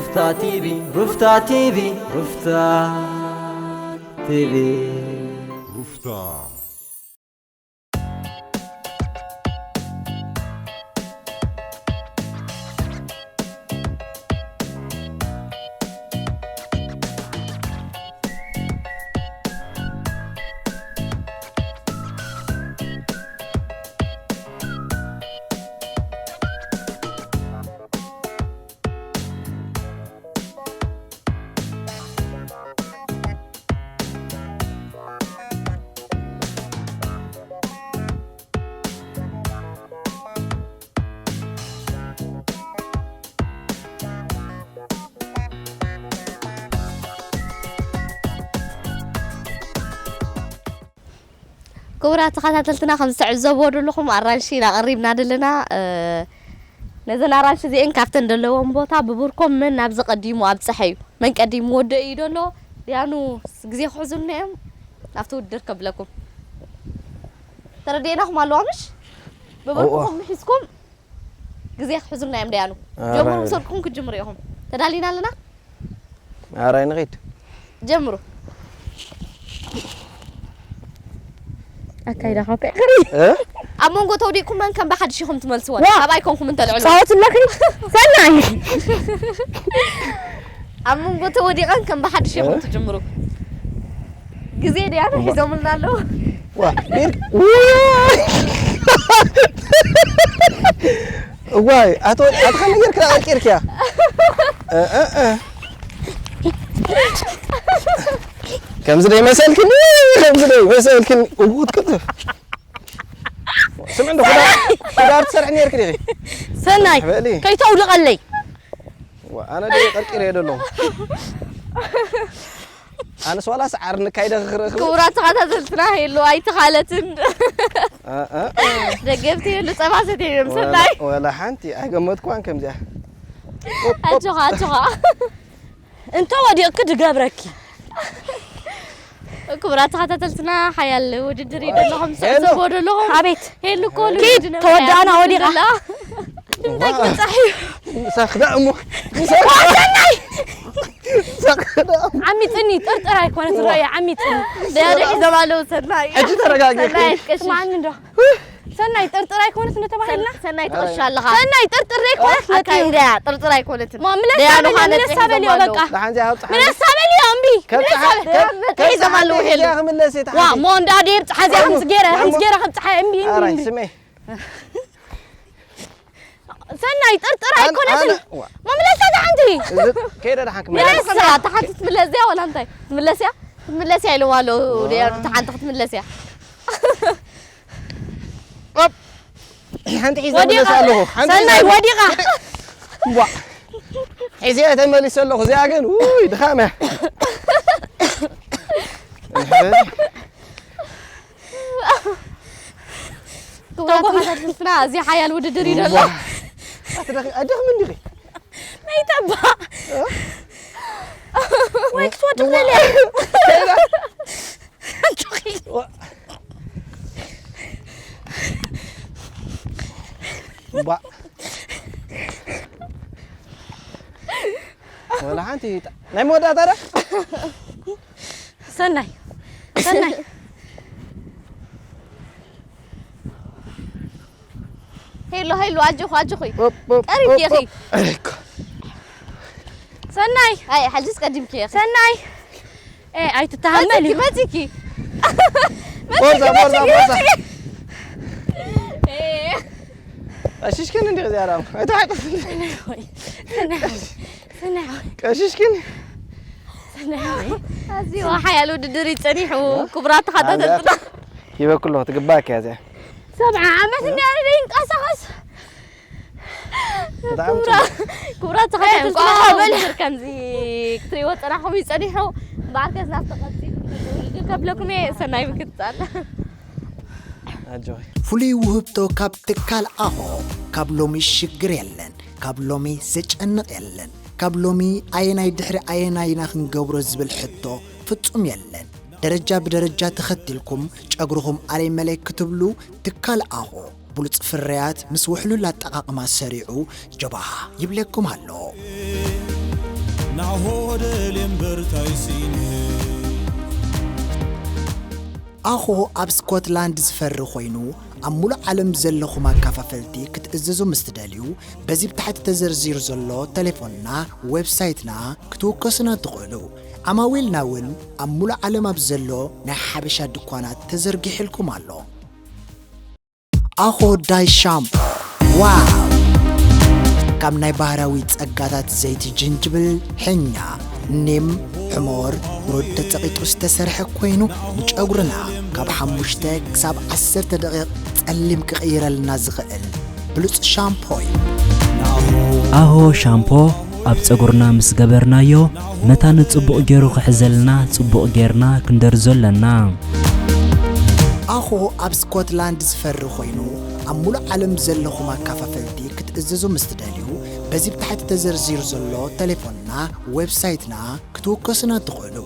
ሩፍታ ቲቪ፣ ሩፍታ ቲቪ፣ ሩፍታ ቲቪ። ሩፍታ። ክቡራት ተኸታተልትና፣ ከም ዝትዕዘብዎ ዘለኹም ኣራንሺ ኢና ቀሪብና ዘለና። እ፣ ነዘን ኣራንሺ እዚአን ካብተን ዘለዎም ቦታ ብብርኮም መን ናብዚ ቀዲሙ ኣብፀሐ እዩ። መን ቀዲሙ ወደ እዩ ዘሎ። ዲያኑ ግዜ ክሕዙልና እዮም። ናብቲ ውድድር ከብለኩም። ተረዲእናኹም ኣለዋ ምሽ? ብብርኮም ሒዝኩም ግዜ ክሕዙልና እዮም ዲያኑ። ኣረ። ጀምሩ፣ ምስ ወድኩም ክትጅምሩ ኢኹም። ተዳሊና ኣለና? ኣረ፣ ንኺድ። ጀምሩ። ኣካይዳ ካብ ከሪ። እ? ኣብ መንጎ ተውዲቕኩም መን ከም ብሓድሽ ኢኹም ትመልስዎ? ዋ! ኣብ ኣይኮንኩም እንተልዕሉ። ጻወት ኣለኺ? ሰናይ። ኣብ መንጎ ተወዲቐን ከም ብሓድሽ ኢኹም እ? ትጅምሩ። ግዜ ዲያኑ ዋ። ሒዞምልና ኣለዉ። ዋ፣ ቢር-፣ ውይ! እዋይ፣ ኣቶ፣ ኣቶ ከመይ ጌርካ ቀርቂርክያ? እ፣ እ፣ እ። ከምዚ ዶ ይመሰልክኒ? ከምዚ ዶ ይመሰልክኒ? እውት ክትፍ። ስምዒ እንዶ፣ ክዳር፣ ክዳር ትሰርሒ ኔርክ ዲኺ? ሰናይ፣ በሊ። ከይተውድቐለይ። ዋ፣ ኣነ ዶ ቀርቂረ እየ ደለኹ? ኣነስ ዋላ ሰዓር ንካይደ ክኽረኽ። ክቡራት ተኸታተልትና፣ ሄሉ ኣይተኻለትን። እ፣ እ፣ እ። ደገፍቲ ሄሉ ጸባ ሰትዮም እዮም፣ ወላ፣ ሰናይ። ወላ ሓንቲ ኣይገመትኳን ከምዚኣ። ኣጆኻ፣ ኣጆኻ። እንተ ወዲቕኪ ድገብረኪ። ክቡራት ተኸታተልትና፣ ሓያል ውድድር እዩ ደለኹም፣ ሄሉ። ትዕዘብዎ ደለኹም። ኣቤት። ሄሉ እኮ ኪድ፣ ልምዲ ነበራ ተወዳእና፣ እያ ወዲቓ። ትብላ። እንታይ ክበጻሕ እዩ? ምሳኽ ደኣ እሞ። ሰናይ! ዓሚጽኒ፣ ጥርጥር ኣይኮነትን፣ ዋ። ራእያ፣ ዓሚጽኒ። ደያኑ ሒዞም ኣለዉ፣ ሰናይ። ሕጂ ተረጋጊ። ሰናይ፣ ቀሺ። ስማዕኒ እንዶ። ሰናይ፣ ጥርጥር ኣይኮነትን ተባሂልና? ሰናይ፣ ትቐሻ ኣለኻ። ሰናይ፣ ጥርጥር ዘይኮነት ዋ፣ ነቲ ኣካይ እንድያ፣ ጥርጥር ኣይኮነትን። ማ፣ ምለሳ ደያኑ በልዮ፣ ኻነ ምለሳ ጽሒፎም በልዮ፣ ኣለዉ። በቃ። ደሓን እዚኣ ኣብጽሓ። ምለሳ በልዮ፣ እምቢ። ከምጽሓ፣ ምለሳ በልዮ። ከም-፣ ከምጽሓ ሒዞም ኣለዉ፣ ሒዝያ ሄሉ። ክምለስ እየ ዋ፣ ተሓቲ። ሞ እንዳ ደይ ብጽሓ እዚኣ ከምዚ ገይረ፣ ከምዚ ገይረ ከምጽሓ፣ እምቢ፣ እምቢ፣ ኣራይ፣ እምቢ። ስመይ። ሰናይ፣ ጥርጥር ኣን-፣ ኣይኮነትን። ኣነ፣ ዋ። መምለሳ እዛ ሓንቲ። እዚ ከይደ ደሓን ክምለስ። ምለሳ። እታ ሓንቲ ትምለስ እያ፣ ዋላ እንታይ? ትምለስ እያ? ትምለስ እያ ኢልዋ ኣሎ፣ ዋ። ዲያ፣ እታ ሓንቲ ክትምለስ እያ። ኦፕ። ሓንቲ ሒዘ ወዲቓ። ምለስ ኣለኹ። ሓንቲ ሰናይ፣ ሒዘ። ወዲቓ። ዋ። ሒዘ ተመሊሰ ኣለኹ። እዚኣ ግን፣ ውይ፣ ድኻም እያ። ክቡራት ተጓ- ተኸታተልትና፣ እዚ ሓያል ውድድር እዩ ዘሎ። ዋ። ኣትደኽ-፣ ኣደኽሚ እንዲኺ? ናይ ተባ። እ? ወይ ክትወድቕ ዋ። ደልያ። ኣጆኺ። ዋ። ባ። ወላ ሓንቲ ጣ-፣ ናይ መወዳእታ ዶ? ሰናይ፣ ሰናይ። ሄሎ፣ ሄሎ፣ ኣጆኹ፣ ኣጆኹ። ኦፕ፣ ኦፕ፣ ቀሪብኪ ኦፕ፣ ኢኺ። ኦፕ። ሰናይ። ኣይ፣ ሕጂስ ቀዲምኪ ኢኺ። ሰናይ። ኤ፣ ኣይትተሃመሊ። መፂኪ፣ መፂኪ። ቦርሳ፣ መፂኪ፣ ቦርሳ፣ መፂኪ፣ ቦርሳ። መፂኪ። ኤ። ቀሺሽክን እንዲኺ እዚኣ ደኣ። ኣይተሓጥፍ። ሰናይ፣ ሰናይ። ቀሺሽክን። ኣዝዩ ሓያል ውድድር እዩ ጸኒሑ። እ? ክቡራት ተኸታተልትና። ኣንዳ ሂበኩ ኣለኹ፣ ትግባእኪ እያ እዚኣ። ሰብዓ ዓመት እንድያ ዘይንቀሳቐስ። ብጣዕሚ ክቡራ-፣ ጽቡቅ። ክቡራት ተኸታተልትና፣ እንቋዕ በል። ውድድር ከምዚ ክትሪእዎ ጸናሕኩም እዩ ጸኒሑ። እምበኣርከስ ናብቲ ቀጺሉ ውድድር ከብለኩም እየ። ሰናይ ምክትታል። ኣጆኺ። ፍሉይ ውህብቶ ካብ ትካል ኣኾ። ካብ ሎሚ ሽግር የለን። ካብ ሎሚ ዘጨንቕ የለን። ካብ ሎሚ ኣየናይ ድሕሪ ኣየናይ ኢና ክንገብሮ ዝብል ሕቶ ፍጹም የለን። ደረጃ ብደረጃ ተኸቲልኩም ጨጉርኹም ኣለይ መለይ ክትብሉ ትካል ኣኾ ብሉጽ ፍርያት ምስ ውሕሉል ኣጠቓቕማ ሰሪዑ ጀባሃ ይብለኩም ኣሎ። ኣሆ ደልየ እምበር ታይ ስኢነ። ኣኾ ኣብ ስኮትላንድ ዝፈሪ ኮይኑ ኣብ ሙሉእ ዓለም ዘለኹም ኣካፋፈልቲ ክትእዘዙ ምስ ትደልዩ በዚ ብታሕቲ ተዘርዚሩ ዘሎ ተሌፎንና ዌብሳይትና ክትውከሱና ትኽእሉ። ዓማዊልና እውን ኣብ ሙሉእ ዓለም ኣብ ዘሎ ናይ ሓበሻ ድኳናት ተዘርጊሕልኩም ኣሎ። ኣኾ ዳይ ሻምፖ ዋው! ካብ ናይ ባህራዊ ጸጋታት ዘይቲ ጅንጅብል፣ ሕኛ፣ ኒም፣ ሕሞር፣ ሩድ ተጸቒጡ ዝተሰርሐ ኮይኑ ንጨጉርና ካብ ሓሙሽተ ክሳብ ዓሰርተ ደቂቕ ጸሊም ክቕይረልና ዝኽእል ብሉጽ ሻምፖ እዩ። ኣሆ ሻምፖ ኣብ ጸጉርና ምስ ገበርናዮ መታን ጽቡቕ ገይሩ ክሕዘልና ጽቡቕ ገይርና ክንደርዞ ኣለና። ኣኾ ኣብ ስኮትላንድ ዝፈሪ ኮይኑ ኣብ ሙሉእ ዓለም ዘለኹም ኣካፋፈልቲ ክትእዝዙ ምስ ትደልዩ በዚ ብታሕቲ ተዘርዚሩ ዘሎ ተሌፎንና ዌብሳይትና ክትውከሱና ትኽእሉ።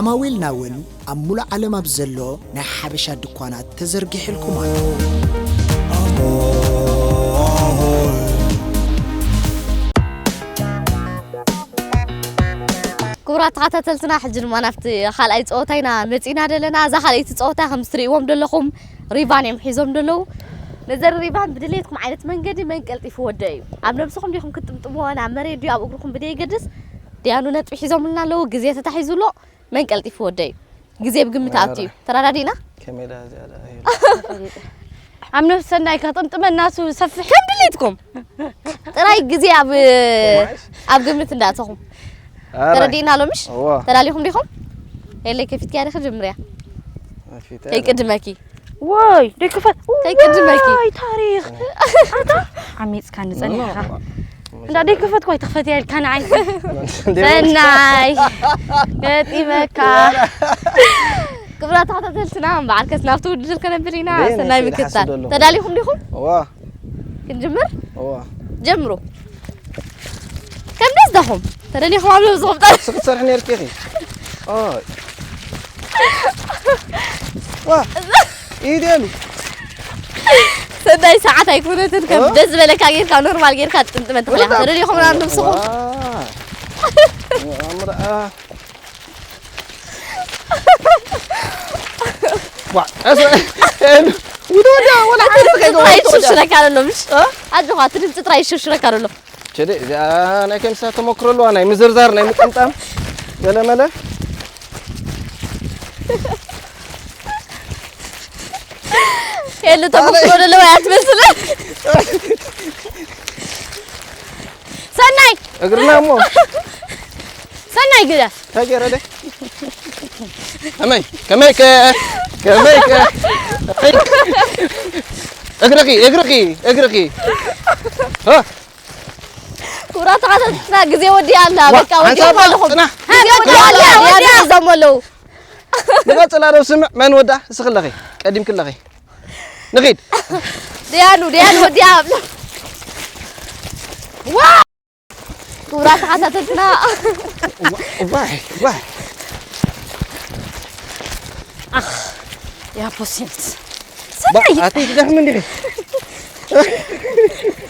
ዓማዊልና እውን ኣብ ሙሉእ ዓለም ኣብ ዘሎ ናይ ሓበሻ ድኳናት ተዘርጊሕልኩም ኣሎ። ክቡራት ተኸታተልትና፣ ሕጂ ድማ ናብቲ ካልኣይ ፀወታ ኢና መፂና ዘለና። እዛ ካልኣይቲ ፀወታ ከም እትርእይዎም ዘለኹም ሪቫን እዮም ሒዞም ዘለዉ። ነዘን ሪቫን ብድሌትኩም ዓይነት መንገዲ መን ቀልጢፉ ወደ እዩ። ኣብ ነብስኹም ዲኹም ክትጥምጥምዎ፣ ናብ መሬት ድዩ ኣብ እግርኹም ብደየገድስ፣ ደያኑ ነጥቢ ሒዞምልና ኣለዉ። ግዜ ተታሒዙ ኣሎ። መን ቀልጢፉ ወደ እዩ። ግዜ ብግምት ኣትዩ። ተረዳዲእና? ከመይ ደኣ እዚኣ ደኣ ሄሉ? ኣብ ነብሲ ሰናይ ከጥምጥመና እሱ ዝሰፍሕ። ከም ድሌትኩም። ጥራይ ግዜ ኣብ፣ ኣብ ግምት እንዳእተኹም። ኣረ። ተረዲእና ኣሎ ምሽ? እዋ። ተዳሊኹም ዲኹም? የለይ፣ ከፊትክያ ዲኺ? ጀምርያ። ከፊተ። ከይቅድመኪ። ወይ፣ ደይክፈት። ከይቅድመኪ። ወይ፣ ታሪኽ። ኣታ ዓሚጽካ ንጸኒሕኻ። እንዳ ደይክፈት፣ ወይ፣ ትኽፈት እያ ኢልካ ንዓይ። ሰናይ። ገጢመካ። ክቡራት ተኸታተልትና፣ እምበኣርከስ ናብቲ ውድድር ከነብል ኢና። በየናይ ሰናይ ስኢልካ ምክትታል። ሓስብ ደለኹ? ተዳሊኹም ዲኹም? እዋ። ክንጅምር? እዋ። ጀምሩ። ከም ደስ ዳኹም። ተደሊኹም ኣብ ነብስኹም ጠ- ንስኺ ትሰርሒ ነይርኪ ኢኺ። ኦይ። ዋ። ኢደሉ። ሰናይ ሰዓት ኣይኮነትን። ከም እ? ደስ ዝበለካ ጌርካ፣ ኖርማል ጌርካ ትጥምጥመን ትኽእል ኢኻ። ወላ ተደሊኹም ናብ ነብስኹም። ዋ። ኣምርኣ። ዋ፣ ቀስ በል። ውደ፣ ውደ፣ ወላ እቲ ሓንቲ ድምፂ ከይገባ ጥራይ ውደ፣ ውደ። ይሽርሽረካ ዘሎ፣ ምሽ? እ? ኣጆኻ፣ እቲ ድምፂ ጥራይ ይሽርሽረካ ዘሎ። ቸደ፣ እዚኣ ናይ ከምሳ ተመክሮ ኣለዋ፣ ናይ ምዝርዛር፣ ናይ ምጥምጣም። ገለ መለ። የሉ፣ ተመክሮ ዘለዋ እያ ትመስል። ሰናይ! እግርና እሞ። ሰናይ ግደፍ። እንታይ ገይረ ደይ? ከመይ? ከመይ ከ? ከመይ ከ? እግርኺ፣ እግርኺ፣ እግርኺ። እ? ክቡራት ተኸታተልትና፣ ግዜ ወዲኣ ኣላ። ዋ፣ በቃ፣ ወዲኦም ሓንሳብ ኣለኹም። ጽናሕ። ግዜ ወዲኣ ኣላ። ወዲኣ። ወዲኦም ኣለዉ። ንቐጽል ኣረብ ስምዕ፣ መን ወዳ? እስኺ ኣለኺ፣ ቀዲምኪ ኣለኺ። ንኺድ። ደያኑ፣ ደያኑ ወዲኣ ኣሎ። ዋ! ክቡራት ተኸታተልትና። ዋ-፣ ዋይ፣ ዋይ። ኣኽ፣ ያ ፖሲንት። ባ-፣ ሰናይ። ኣቲ ትደኽሚ እንዲኺ?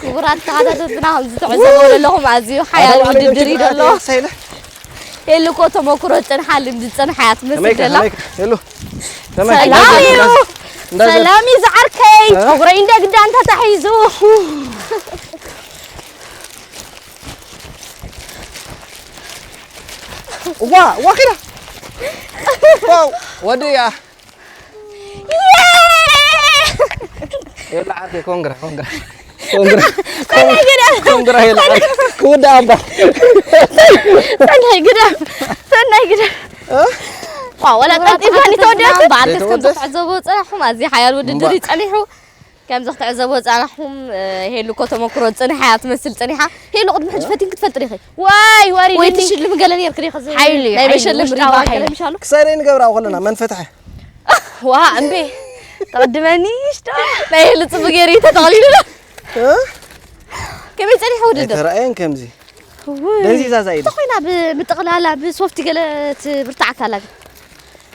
ክቡራት ተኸታተልትና፣ ከምዚ ትዕዘብዎ ዘለኹም ኣዝዩ ሓያል ኣታ ውድድር እዩ ባዕለይ ዘሎ። ገንዘብ ኣትየ ሳይለ? ሄሉ እኮ ተመኩሮ ዝጸንሓ፣ ልምዲ ዝጸንሓ እያ ትመስል ከመይ ከ፣ ዘላ። ከመይ ከ፣ ሄሉ? ከመይ? ሰላም እንዳዘ-፣ እዩ። እንዳዘ-፣ እንዳዘ-፣ ሰላም እዩ ዝዓርከይ። እ? ጨጉረይ እንደ ግዳ እንተ ተታሒዙ። ዋ፣ ዋ፣ ኪዳ። ዋው፣ ወዲያ። የለዓርከይ፣ ኮንግራ፣ ኮንግራ። ኮንግራ። ሰናይ ግደፍ። ኮንግራ የለዓርከይ። ክውዳእ እባ። ሰናይ ግደፍ። ሰናይ ግደፍ። እ? ዋ፣ ወላ ቀልጢፋ እንዲተወደአት። በዓል ከስከም ዘይተወደአት? ክትዕዘቡ ጸናሕኹም፣ ኣዝዩ ሓያል ውድድር እምባ። እዩ ጸኒሑ። ከምዚ ክትዕዘቡ ጸናሕኹም፣ እ፣ ሄሉ እኮ ተመኩሮ ዝጸንሓ እያ ትመስል ጸኒሓ። ሄሉ፣ ቅድሚ ሕጂ እ? ፈቲንኪ ትፈልጢ ዲኺ? ዋይ፣ ወይ ወሪድኒ። ትሽልሚ ገለ ነይርኪ ዲኺ? እዚ ሓይሊ፣ ናይ ሓይሊ፣ መሸለም ውሽጣዊ ሪባን ሓይሊ። ገለ ምሽ ኣሎ? ክሳይ ደይ ንገብራ ከለና መን ፈትሐ? ዋ፣ እምቤ። ተቐድመኒ፣ ሽቶ። ናይ ሄሉ ጽቡቕ ገይሩ እዩ ተጠቕሊሉ። እ? ከመይ ጸኒሑ ውድድር? ኣይተራእየን ከምዚ። ውይ። ደንዚዛ እዛ ኢዱ። እንተ ኮይና ብምጥቕላላ ብሶፍቲ ገለ ትብርትዓካ ኣላ ግን።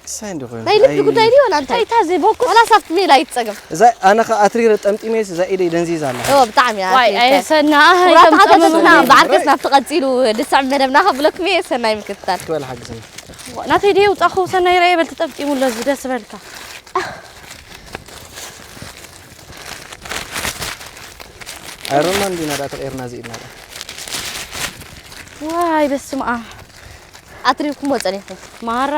ክሳይ እንዲ ኮይኑ ናይ ልቢ ጉዳይ ድዩ ወላ እንታይ? እንታይ ዘይቦኩ ወላ ሳብት ሜላ ይትጸገም። እዛ ኣነ ከ ኣትሪረ ጠምጢመ እዛ ኢደይ ደንዚዛ ኣላ። እዎ ብጣዕሚ እያ። ዋይ ኣየሰና ኩራት ተሓተተትና ብዓርከስ ናብቲ ቀጺሉ ድስዕ መደብና ከብለኩም እየ። ሰናይ ምክትታል። ክበል ሓግዝና። ናተይ ደይ ውጻኹ ሰናይ ረየ በል ተጠምጢሙ ኣሎ እዚ ደስ በልካ። ኣይሮማ እንዲና ዳ ተቐይርና እዚ ኢድና ዳ። ዋይ በስመ ኣብ ኣትሪብኩም ወጸኒኹም። ማራ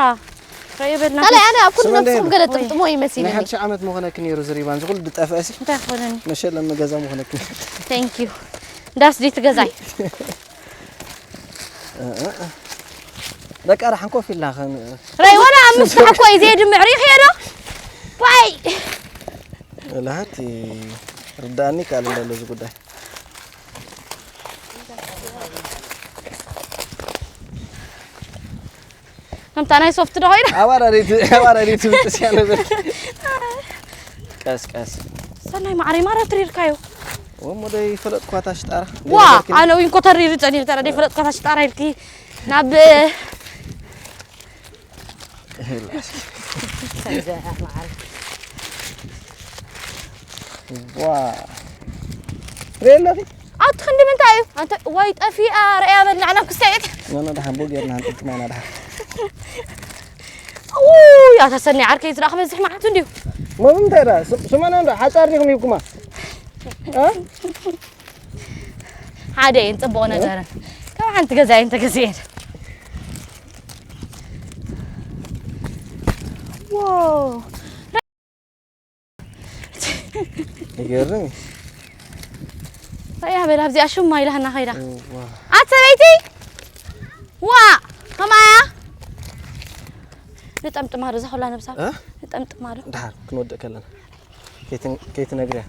ረየ በልና። ካልኣይ ኣነ ኣብ ኩሉ ስማ እንደ ነብስኩም ሄዱ። ገለ ጥምጥሞ ናይ ይመሲልኒ። ሓድሽ ዓመት መኾነክን ነይሩ እዚ ሪባን እዚ ኩሉ ድጠፍአሲ እንታይ ኾነኒ? መሸለም ገዛ መኾነክን ነይሩ። Thank you። እንዳስ ዲት ገዛይ በቃ ዳሓን ኮፍ ኢልና ኸን ረይ ወላ ኣብ ምስራሕ እኮ እዩ ዘየድምዕ ሪኢኽዮ ዶ? ዋይ ላሃቲ ርዳእኒ ካልእ እንዳሎ እዚ ጉዳይ ከምታ ናይ ሶፍት ዶ ኮይና ኣባራሪት ኣባራሪት ብጥስያ ነበር ቀስ ቀስ ሰናይ ማዕረይ ማራ ትሪርካዮ ወሞ ደይ ፈለጥኳታ ሽጣራ ዋ ኣነ ዊንኮ ተሪሩ ጸኒሩ ተራ ደይ ፈለጥኳታ ሽጣራ ኢልኪ ናብ ዋ ሬለኺ ኣቲ ክንዲ ምንታይ እዩ ኣንተ ዋይ ጠፊኣ ረእያ በል ንዓና ክስተየት ኖኖ ደሓን ቦ ጌርና ንጥጥማና ደሓን ውይ ኣታ ሰኒ ዓርከይ ዝረኣ ክበዝሕ መዓት እንድዩ ሞም እንታይ ዳ ስማና እንዶ ሓጻር ዲኹም ይብኩማ ሓደ እየን ጽቡቕ ነገርን ካብ ሓንቲ ገዛ እየን ተገዚአን ይገርም ያ በላ ኣብዚኣ ሹማ ኢላህና ኸይዳ ኣት ሰበይቲ ዋ ከማያ ንጠምጥማ ዶ እዛ ኩላ ነብሳ ንጠምጥማ ዶ ድሓር ክንወድእ ከለና ከይትነግርያ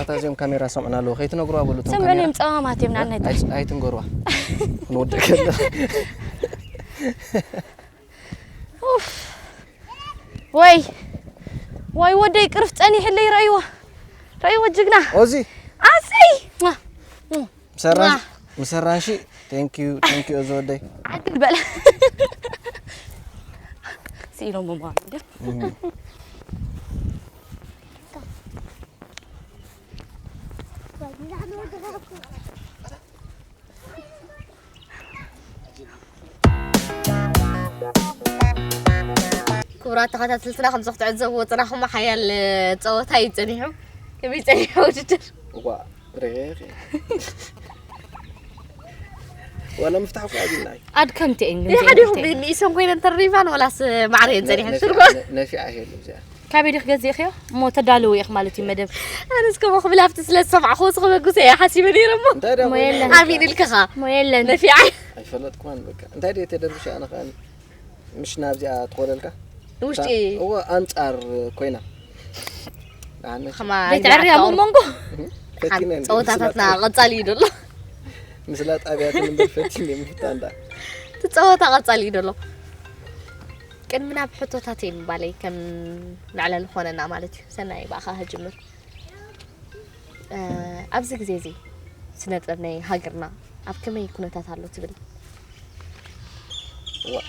ኣታ እዚኦም ካሜራ ሰምዑና ኣለዉ ከይትነግርዋ በሉ እቶም ስምዑን ካሜራ እዮም ጸማማት እዮም ንዓናይ ኣይ- ኣይትንገርዋ ክንወድእ ከለና ወይ ወይ ወደይ ቅርፍ ጸኒሕለይ ረእይዎ ረእይዎ ጅግና ኦዚ ኣሰይ ምሰራሽ ምሰራንሺ thank you thank you ኦዚ ወደይ ዓድል በለ ስኢሎም ምዃኑ ክቡራት ተኸታተልትና ከምዚ ክትዕዘብዎ ጽናኹም ሓያል ጸወታ እዩ ጸኒሑ። ከመይ ጸኒሑ ውድድር? እዋ ርሕቕ ዋላ ምፍታሕ እኮ ኣቢልና እዩ ኣድከምቲ እየን ግን ይሓዲኹም ዘይብልተይ። ንእሶም ኮይነን ተሪፋን ወላስ ማዕረየን ጸኒሐን ነፊዓ- ትርጓም ነ- ነፊዓ ይሄሉ እዚኣ ካበይ ዲኽ ገዚእኽዮ እሞ ተዳልው ኢኽ ማለት እዩ መደብ ኣነስ ከምኡ ክብል ኣብቲ ስለ ዝሰምዕኹ ዝኽበጉ እየ ሓሲበ ነይረ እሞ እንታይ ደሞ ሞ የለን ኣሚን ኢልክኻ ሞ የለን ነፊዓ ኣይፈለጥኩማን በቃ እንታይ ደ ተደርብሽ ኣነ ከኣኒ ምሽ ናብዚኣ ትኾለልካ ውሽጢ እዎ ኣንጻር ኮይና ኣነ ከማ ዘይትዕርያ ኣብ መንጎ ፈቲነ እንዲ ጸወታታትና ቀጻሊ እዩ ደሎ ምስላ ጣብያ ትንበር ፈቲነ ምፍታ እንዳ ትጸወታ ቀጻሊ እዩ ደሎ ቅድሚ ናብ ሕቶታት እየ ምባለይ ከም መዕለሊ ኾነና ማለት እዩ ሰናይ ብኣኻ ክጅምር እ፣ ኣብዚ ግዜ እዚ ስነ ጥበብ ናይ ሃገርና ኣብ ከመይ ኩነታት ኣሎ ትብል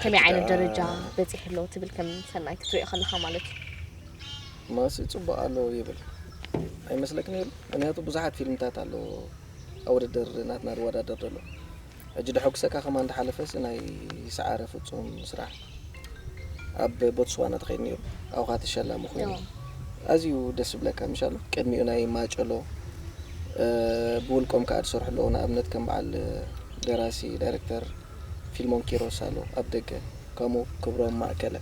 ከመይ ዓይነት ደረጃ በፂሑ ኣሎ ትብል ከም ሰናይ ክትሪኦ ከለካ ማለት እዩ ማሲ ጽቡቅ ኣሎ ይብል ኣይመስለክን ይብል ምክንያቱ ብዙሓት ፊልምታት ኣሎ ኣብ ውድድር ናትና ዝወዳደር ዘሎ ሕጂ ደሐጉሰካ ከማን ዝሓለፈስ ናይ ሰዓረ ፍጹም ስራሕ ኣብ ቦትስዋና ተኸይዱ ነይሩ ኣብኻ ተሸላሚ ኮይኑ ኣዝዩ ደስ ዝብለካ ምሻሎ ቅድሚኡ ናይ ማጨሎ ብውልቆም ከዓ ዝሰርሑ ኣለዉ ንኣብነት ከም በዓል ደራሲ ዳይረክተር ፊልሞን ኪሮስ ኣሎ ኣብ ደገ ከምኡ ክብሮም ማእከለ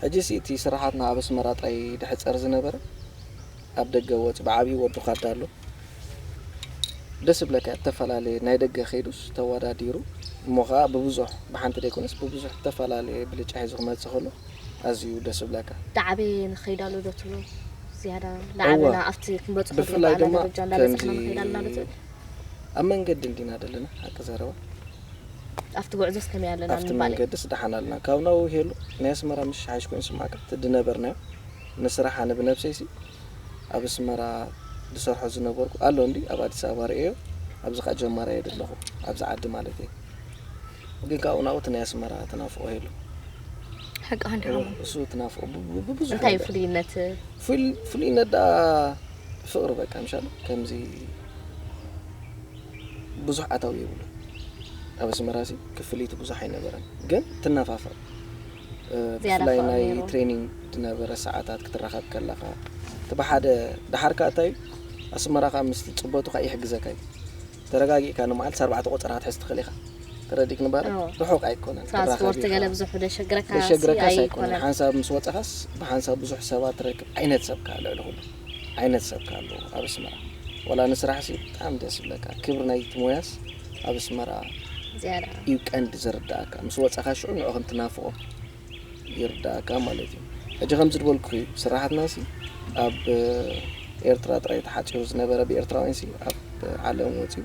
ሕጂ ሲ እቲ ስራሓትና ኣብ ኣስመራ ጥራይ ድሕፀር ዝነበረ ኣብ ደገ ወፂ ብዓብዪ ወዱ ካዳ ኣሎ ደስ ዝብለካ እተፈላለየ ናይ ደገ ከይዱስ ተወዳዲሩ እሞ ከዓ ብብዙሕ ብሓንቲ ደይኮነስ ብብዙሕ እተፈላለየ ብልጫ ሒዙ ክመፅእ ከሎ ኣዝዩ ደስ ዝብለካ ዳዕበየ ንኸይድ ኣሎ ዶ ትብሉ ዝያዳ ዳዕበና ኣብቲ ክንበፅሖ ብፍላይ ድማ ደረጃ እንዳበፅሕና ንኸይድ ኣለና ዶ ትብል ኣብ መንገዲ እንዲና ዘለና ሓቂ ዘረባ ኣብቲ ጉዕዞስ ከመይ ኣለና ኣብቲ ምባል መንገድስ ደሓን ኣለና ካብ ናብኡ ሄሉ ናይ ኣስመራ ምሽሓሽ ኮይኑ ስማዕካ እቲ ድነበርናዮ ንስራሕ ኣነ ብነብሰይሲ ኣብ ኣስመራ ዝሰርሖ ዝነበርኩ ኣሎ እንዲ ኣብ ኣዲስ ኣበባ ርእዮ ኣብዚ ከዓ ጀማሪ እየ ዘለኹ ኣብዚ ዓዲ ማለት እየ ግን ካብኡ ናብኡ እቲ ናይ ኣስመራ ተናፍቆ ሄሉ በቃ እንዲኹም እሱ ትናፍቆ ብ- ብ- ብብዙሕ እንታይ እዩ ነገር። ፍሉይነት ፍል- ፍሉይነት ደኣ ፍቕሪ በቃ ምሻሉ ከምዚ ብዙሕ ኣታዊ የብሉ ኣብ ኣስመራ ሲ ክፍሊት ብዙሕ ኣይነበረን ግን ትናፋፈቕ እ፣ ዝያዳ ብፍላይ ፍቕሪ ናይ ነይሩ። ትሬኒንግ ዝነበረ ሰዓታት ክትራኸብ ከለኻ እቲ ብሓደ ደሓርካ እንታይ እዩ ኣስመራ ከዓ ምስ ፅበቱ ከዓ ይሕግዘካ እዩ ተረጋጊእካ ንመዓልቲ ኣርባዕተ ቆፀራ ክትሕዝ ትኽእል ኢኻ ተረዲክ ንባረ እዎ። ርሑቕ ኣይኮነን ትራንስፖርት ክትራኸብ ገለ ኢኻ። ብዙሕ ደሸግረካ ደሸግረካስ ኣይኮነን ኣይኮነን ሓንሳብ ምስ ወፀኻስ ብሓንሳብ ብዙሕ ሰባት ትረክብ ዓይነት ሰብካ ልዕሊ ኩሉ ዓይነት ሰብካ ኣለዎ ኣብ ኣስመራ ወላ ንስራሕ ሲ ብጣዕሚ ደስ ይብለካ ክብሪ ናይቲ ሞያስ ኣብ ኣስመራ ዝያዳ እዩ ቀንዲ ዝርዳእካ ምስ ወፀኻ ሽዑ ንዑ ከም ትናፍቆ ይርዳእካ ማለት እዩ ሕጂ ከምዚ ዝበልኩ እዩ ስራሓትና ሲ ኣብ ኤርትራ ጥራይ ተሓፂሩ ዝነበረ ብኤርትራውያን ሲ ኣብ ዓለም ወፂኡ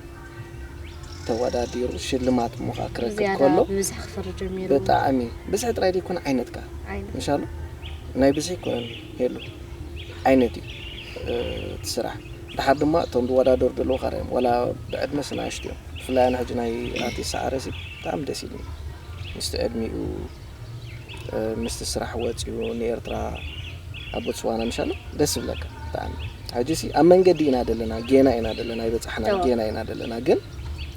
ተወዳዲሩ ሽልማት ምዃ ክረክብ ዝያዳ ከሎ ብብዝሒ ክፈሪ ጀሚሩ ብጣዕሚ ብዝሒ ጥራይ ዘይኮነ ዓይነት ከ ዓይነት ምሻሉ ናይ ብዝሒ ይኮነን የሉ ዓይነት እዩ እ፣ እቲ ስራሕ ድሓር ድማ እቶም ዝወዳደሩ ዘለዉ ካርዮም ዋላ ብዕድመ ስናእሽት እዮም ብፍላይ ኣነ ሕጂ ናይ ኣርቲስት ሰዓረ ሲ ብጣዕሚ ደስ ኢሉኒ ምስቲ ዕድሚኡ እ፣ ምስቲ ስራሕ ወፂኡ ንኤርትራ ኣብ ቦትስዋና ምሻሉ ደስ ይብለካ ብጣዕሚ ሕጂ ሲ ኣብ መንገዲ ኢና ዘለና ጌና ኢና ዘለና ይበፃሕና እዎ። ጌና ኢና ዘለና ግን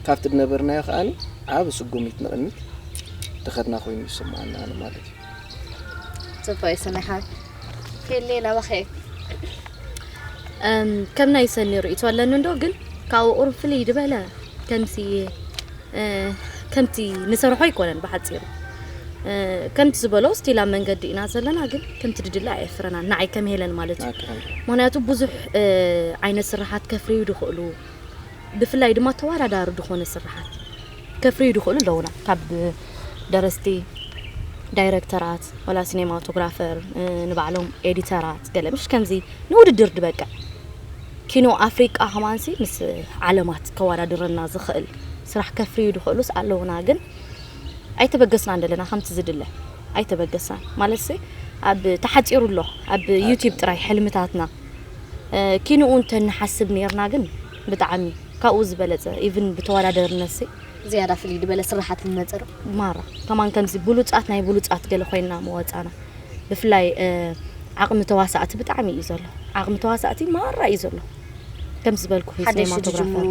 ካብቲ ዝነበርናዮ ከዓኒ ዓብ ስጉሚት ንቕድሚት ድኸድና ኮይኑ ይስምዓና ኣነ ማለት እዩ ጽቡቅ እዩ ሰናይ ሓወይ ፌሌ ናባኸ እዩ እም፣ ከም ናይ ሰኒ ርእይቶ ኣለኒ እንዶ ግን ካብኡ ቁሩብ ፍልይ ዝበለ ከምሲ እ፣ ከምቲ ንሰርሖ ኣይኮነን ብሓፂሩ እ፣ ከምቲ ዝበሎ ስቲል ኣብ መንገዲ ኢና ዘለና ግን ከምቲ ድድለ ኣየፍረናን ንዓይ ከም ሄለን ማለት እዩ ናክረም ምክንያቱ ብዙሕ እ፣ ዓይነት ስራሓት ከፍርዩ ድኽእሉ ብፍላይ ድማ ተወዳዳሪ ዝኾነ ስራሓት ከፍርዩ ድኽእሉ ኣለውና ካብ ደረስቲ ዳይረክተራት ወላ ሲኔማቶግራፈር እ፣ ንባዕሎም ኤዲተራት ገለ ምሽ ከምዚ ንውድድር ድበቅዕ ኪኖ ኣፍሪቃ ከማንሲ ምስ ዓለማት ከወዳድረና ዝኽእል ስራሕ ከፍርዩ ድኽእሉስ ኣለውና ግን ኣይተበገስናን ዘለና ከምቲ ዝድለ ኣይተበገስናን ማለት ሲ ኣብ ተሓፂሩ ኣሎ ኣብ ዩቲብ ጥራይ ሕልምታትና እ፣ ኪንኡ እንተንሓስብ ነርና ግን ብጣዕሚ ካብኡ ዝበለፀ ኢቭን ብተወዳደርነት ሲ ዝያዳ ፍልይ ዝበለ ስራሓት ንመፀ ዶ ማራ ከማን ከምዚ ብሉፃት ናይ ብሉፃት ገለ ኮይንና መወፃና ብፍላይ እ፣ ዓቕሚ ተዋሳእቲ ብጣዕሚ እዩ ዘሎ ዓቕሚ ተዋሳእቲ ማራ እዩ ዘሎ ከም ዝበልኩ ሓደሽቲ ሲኔማቶግራፈር ዝጅምሩ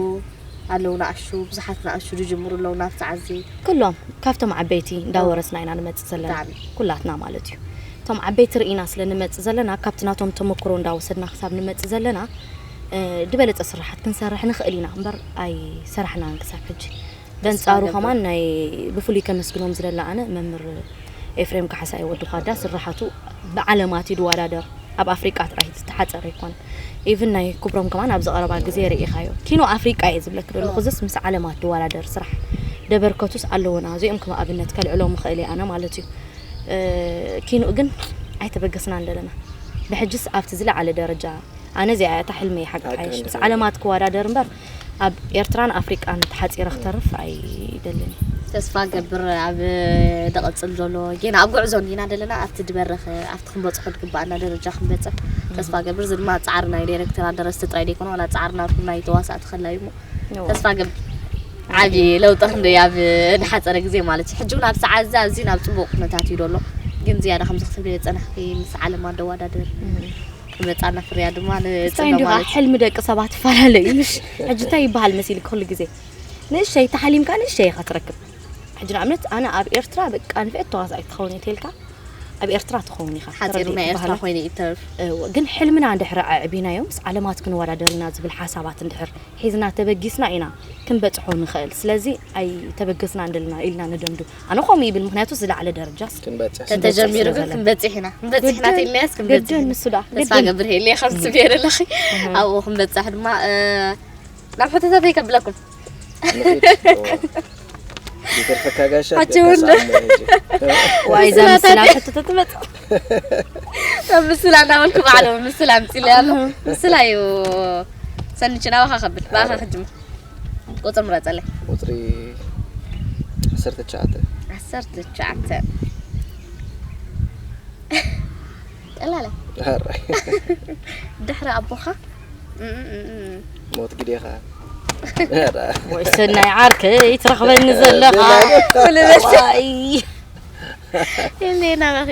ኣለዉ ንኣሹ ብዙሓት ንኣሹ ዝጅምሩ ኣለዉ ናብቲ ዓዚ ኩሎም ካብቶም ዓበይቲ እንዳወረስና ኢና ንመፅእ ዘለና ብጣዕሚ ኩላትና ማለት እዩ እቶም ዓበይቲ ርኢና ስለ ንመፅእ ዘለና ካብቲ ናቶም ተመክሮ እንዳወሰድና ክሳብ ንመፅእ ዘለና እ፣ ዝበለፀ ስራሓት ክንሰርሕ ንኽእል ኢና እምበር ኣይሰራሕናን ክሳብ ሕጂ በንፃሩ ገብር። ከማን ናይ ብፍሉይ ከመስግኖም ዝደለ ኣነ መምህር ኤፍሬም ካሕሳይ ወዲ ኳዳ ስራሓቱ ብዓለማት እዩ ድወዳደር ኣብ ኣፍሪቃ ጥራይ ዝተሓፀረ ይኮነ ኢቭን ናይ ክብሮም ከማን ኣብዚ ቀረባ ግዜ ርኢኻዮ ኪኖ ኣፍሪቃ እየ ዝብለክ ደለኹ ዝስ ምስ ዓለማት ድወዳደር ስራሕ ደበርከቱስ ኣለውና እዚኦም ከም ኣብነት ከልዕሎም ምኽእል እየ ኣነ ማለት እዩ እ፣ ኪንኡ ግን ኣይተበገስናን ዘለና ብሕጅስ ኣብቲ ዝለዓለ ደረጃ ኣነ እዚኣ እያ እታ ሕልመይ ሓቂ ሓቂ ሓይሽ ሕልሚ። ምስ ዓለማት ክወዳደር እምበር ኣብ ኤርትራን ኣፍሪቃን ተሓፂረ ክተርፍ ኣይደልን ተስፋ ገብር ኣብ ደቐፅል ዘሎ ጌና ኣብ ጉዕዞ እንዲና ዘለና ኣብቲ ድበረኸ ኣብቲ ክንበፅሖ ዝግባኣና ደረጃ ክንበፅሕ ተስፋ ገብር እዚ ድማ ፃዕሪ ናይ ዳይሬክተር ኣደረስቲ ጥራይ ዘይኮነ ዋላ ፃዕሪ ናቱ ናይ ተዋሳእቲ ከላዩ እሞ ተስፋ ገብር ዓብዪ ለውጢ ክንደይ ኣብ ንሓፀረ ግዜ ማለት እዩ ሕጂ እውን ኣብ ሰዓት እዚ ኣብዚ ናብ ፅቡቅ ኩነታት እዩ ደሎ ግን ዝያዳ ከምዚ ክትብል የፀናሕኪ ምስ ዓለም ኣደዋዳድር ክመፃና ፍርያ ድማ ስታይ ንፅነ እንዲኻ ማለት እዩ ሕልሚ ደቂ ሰባት ትፈላለዩ ምሽ ሕጂ እንታይ ይበሃል መሲልክ ኩሉ ግዜ ንእሸይ ተሓሊምካ ንእሸይ ኢኻ ትረክብ ሕጂ ንኣብነት ኣነ ኣብ ኤርትራ በቃ ንፍዕት ተዋሳኢት ትኸውን እየ ተልካ ኣብ ኤርትራ ትኸውን ኢኻ ሓፂሩ ተረዲእኪ ናይ ኤርትራ ባህላ። ኮይኑ ይተርፍ እወ፣ ግን ሕልምና እንድሕር ኣዕቢናዮ ምስ ዓለማት ክንወዳደር ኢና ዝብል ሓሳባት እንድሕር ሒዝና ተበጊስና ኢና ክንበፅሖ ንኽእል ስለዚ ኣይተበገስና እንደልና ኢልና ንደምዱ ኣነ ከምኡ ይብል ምክንያቱ ዝለዓለ ደረጃ ክንበፅሕ ተተጀሚሩ ክንበፅሕ ግን ስለ ክንበፅሕ ኢና ክንበፅሕ ኢና ግድን- ኢልናያስ ክንበፅሕ ግድን ኢና ንሱ ዳ ተስፋ ግድን ገብር ሄለ ከም ትብየለለኺ ኣብኡ ክንበፅሕ ድማ እ፣ ናብ ሕቶታት ከብለኩም ይተርፈካ ጋሻ ኣጆ ወንድ። ዋይ እዛ ምስላ ሕቶ ተትመፅ ኣብ ምስላ እንዳበልኩ ባዕሎ ምስላ ኣምፂለ ኣሎ ምስላ እዩ ሰንች ናባኻ ከብል ባኻ ክጅምር ቁፅር ምረፀለይ ቁፅሪ ዓሰርተ ትሽዓተ ዓሰርተ ትሽዓተ ቀላለ ሀራይ ድሕሪ ኣቦኻ እም፣ እም፣ እም፣ እም። ሞት ግዴኻ ወይ ሰናይ ዓርከይ ትረኽበኒ ዘለኻ ፍልበስ ዋይ የለና ናባኺ።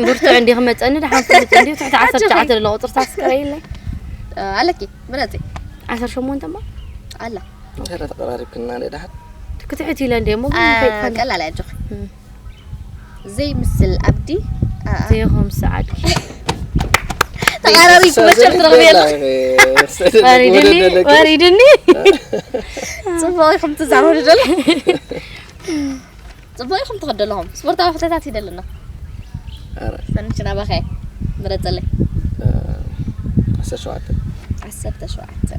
ብርቱዕ እንዲ ክመፀኒ ደሓን ፍሉጥ እንዲ ትሕቲ ዓሰርተ ትሽዓተ ዘሎ ቁፅርታት ስከረይለይ። ኣለኪ ምረፂ። ዓሰርተ ሸሞንተ እሞ ኣላ ገለ ተቐራሪብክና እንደ ደሓን ክትሕት ኢለ እንዲ እሞ ግን ከይጥፋኒ። ቀላል ኣጆኺ። ዘይምስል ኣብዲ ዘይኹም ሰዓዲ። ተቓራቢ ክመቸር ትረኽቢ የለ። ወሪድኒ ወሪድኒ። ጽቡቕ ኢኹም ትዛረቡ ደለ። ጽቡቕ ኢኹም ትኸዱ ኣለኹም። ስፖርታዊ ሕቶታት ይደለና። ኧረ ሰንችና ባኸ ምረጸለይ። ዓሰርተ ሸውዓተ ዓሰርተ ሸውዓተ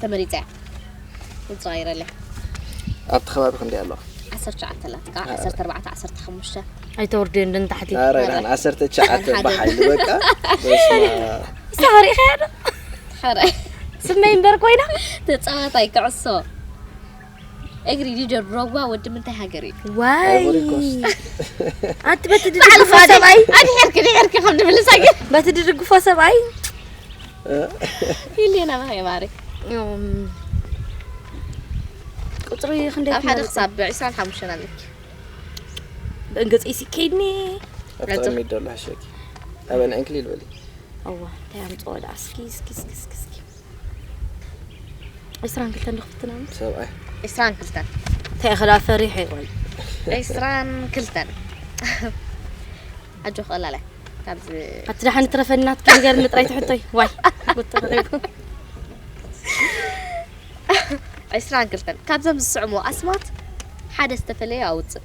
ተመሪጸ። ይጻይረለ ኣብቲ ከባቢ ክንደይ ኣለዋ? ዓሰርተ ትሽዓተ ኣላትካ፣ ዓሰርተ ኣርባዕተ፣ ዓሰርተ ሓሙሽተ። ኣይተወርድዮ እንድን ታሕቲ። ኧረ ናን ዓሰርተ ትሽዓተ በሓይሊ በቃ በስመ ኣብ። ሳሪኻ ያዶ ሐረ ስመይ እምበር ኮይና ተጻዋታይ ክዕሶ እግሪ ሊደር ድሮግባ ወዲ ምንታይ ሃገር እዩ? ዋይ Ivory Coast። ኣቲ በቲ ድድግፎ ሰብኣይ ኣድሕርክ ድሕርክ ከም ትምልሳ ግን በቲ ድድግፎ ሰብኣይ ኢሌና ማየ ማሪ እም፣ ቁፅሪ ክንደይ ኣብ ሓደ ትመርፂ? ክሳብ ዕስራን ሓሙሽተን ኣለኪ ብእንገፀይ ሲ ከይድኒ ኣብቲ ቅድሚት ዘሎ ሕሸኪ ኣበን ዕንክሊል በሊ እዋ እንታይ ኣምፅኦ ደኣ እስኪ እስኪ እስኪ እስኪ እስኪ ዕስራን ክልተን ዶ ክፍትና ሰብኣይ ዕስራን ክልተን እንታይ ክዳ ፈሪሐ ወይ ዕስራን ክልተን ኣጆ ቀላላይ ካብዚ ኣቲ ደሓን ትረፈኒ ናትኪ ንገርኒ ጥራይ ትሕቶይ ዋይ ጉድ ተረኺቡ ዕስራን ክልተን ካብዞም ዝስዕሙ ኣስማት ሓደ ዝተፈለየ ኣውፅእ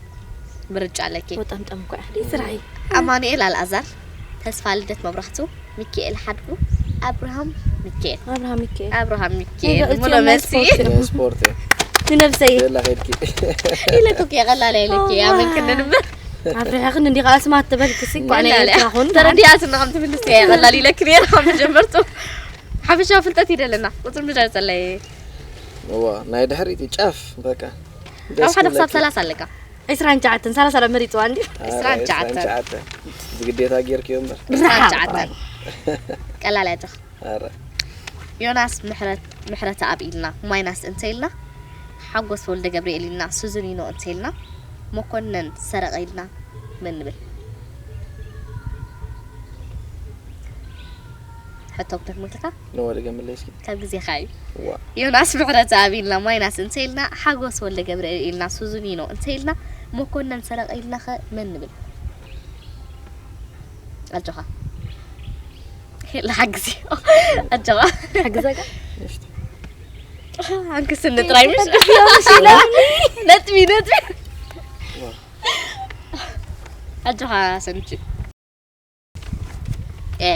ምርጫ ኣለኪ ወጠምጠም እኮ እያ ስራሕይ ኣማኑኤል ኣልኣዛር ተስፋ ልደት መብራህቱ ሚካኤል ሓድጉ ኣብርሃም ሚካኤል ኣብርሃም ሚካኤል ኣብርሃም ሚካኤል እዚኦም ሙሉ ናይ መልሲ ስፖርት እዮም። ስፖርት እዩ ንነብሰይ የላ ከድኪ ኢለኩ የቐላል ኢለኪ ኣበይ ክንንበር ኣፍሪሕኽን እንዲኻ ኣስማት ትበልክሲ እኳ ናይ መላለ ኤርትራ ኹን ተረዲኣት ንኸም ትምልስ የቐላል ኢለክ ነይራ ካብ መጀመርቱ ሓፈሻዊ ፍልጠት ይደለና ቁፅር ምድር ፀለየ እዋ ናይ ድሕሪት እዩ ጫፍ በቃ ካብ ሓደ ክሳብ ሰላሳ ኣለካ ዕስራን ትሽዓተን ሰላሳ ዶ መሪፅዋ እንዲ ዕስራን ትሽዓተን። ዝግዴታ ጌርክዮ እምበር ዕስራን ትሽዓተን ቀላል ያጆኽ ኧረ ዮናስ ምሕረት ምሕረተኣብ ኢልና ማይናስ እንተ ኢልና ሓጎስ ወልደ ገብርኤል ኢልና ሱዙኒኖ እንተ ኢልና መኮነን ሰረቐ ኢልና መን ንብል ሕቶ ክደግመልካ ንወደ ገምለይ እስኪ ካብ ግዜኻ እዩ ዋ ዮናስ ምሕረተኣብ ኢልና ማይናስ እንተ ኢልና ሓጎስ ወልደ ገብርኤል ኢልና ሱዙኒኖ እንተ ኢልና መኮነን ሰረቐ ኢልና ኸ መን ንብል ኣጆኻ ሄላ ሓግዚ ኣጆኻ ሓግዘካ ኣንክስኒ ጥራይ ምሽ ነጥቢ ነጥቢ ኣጆኻ ሰንቺ እ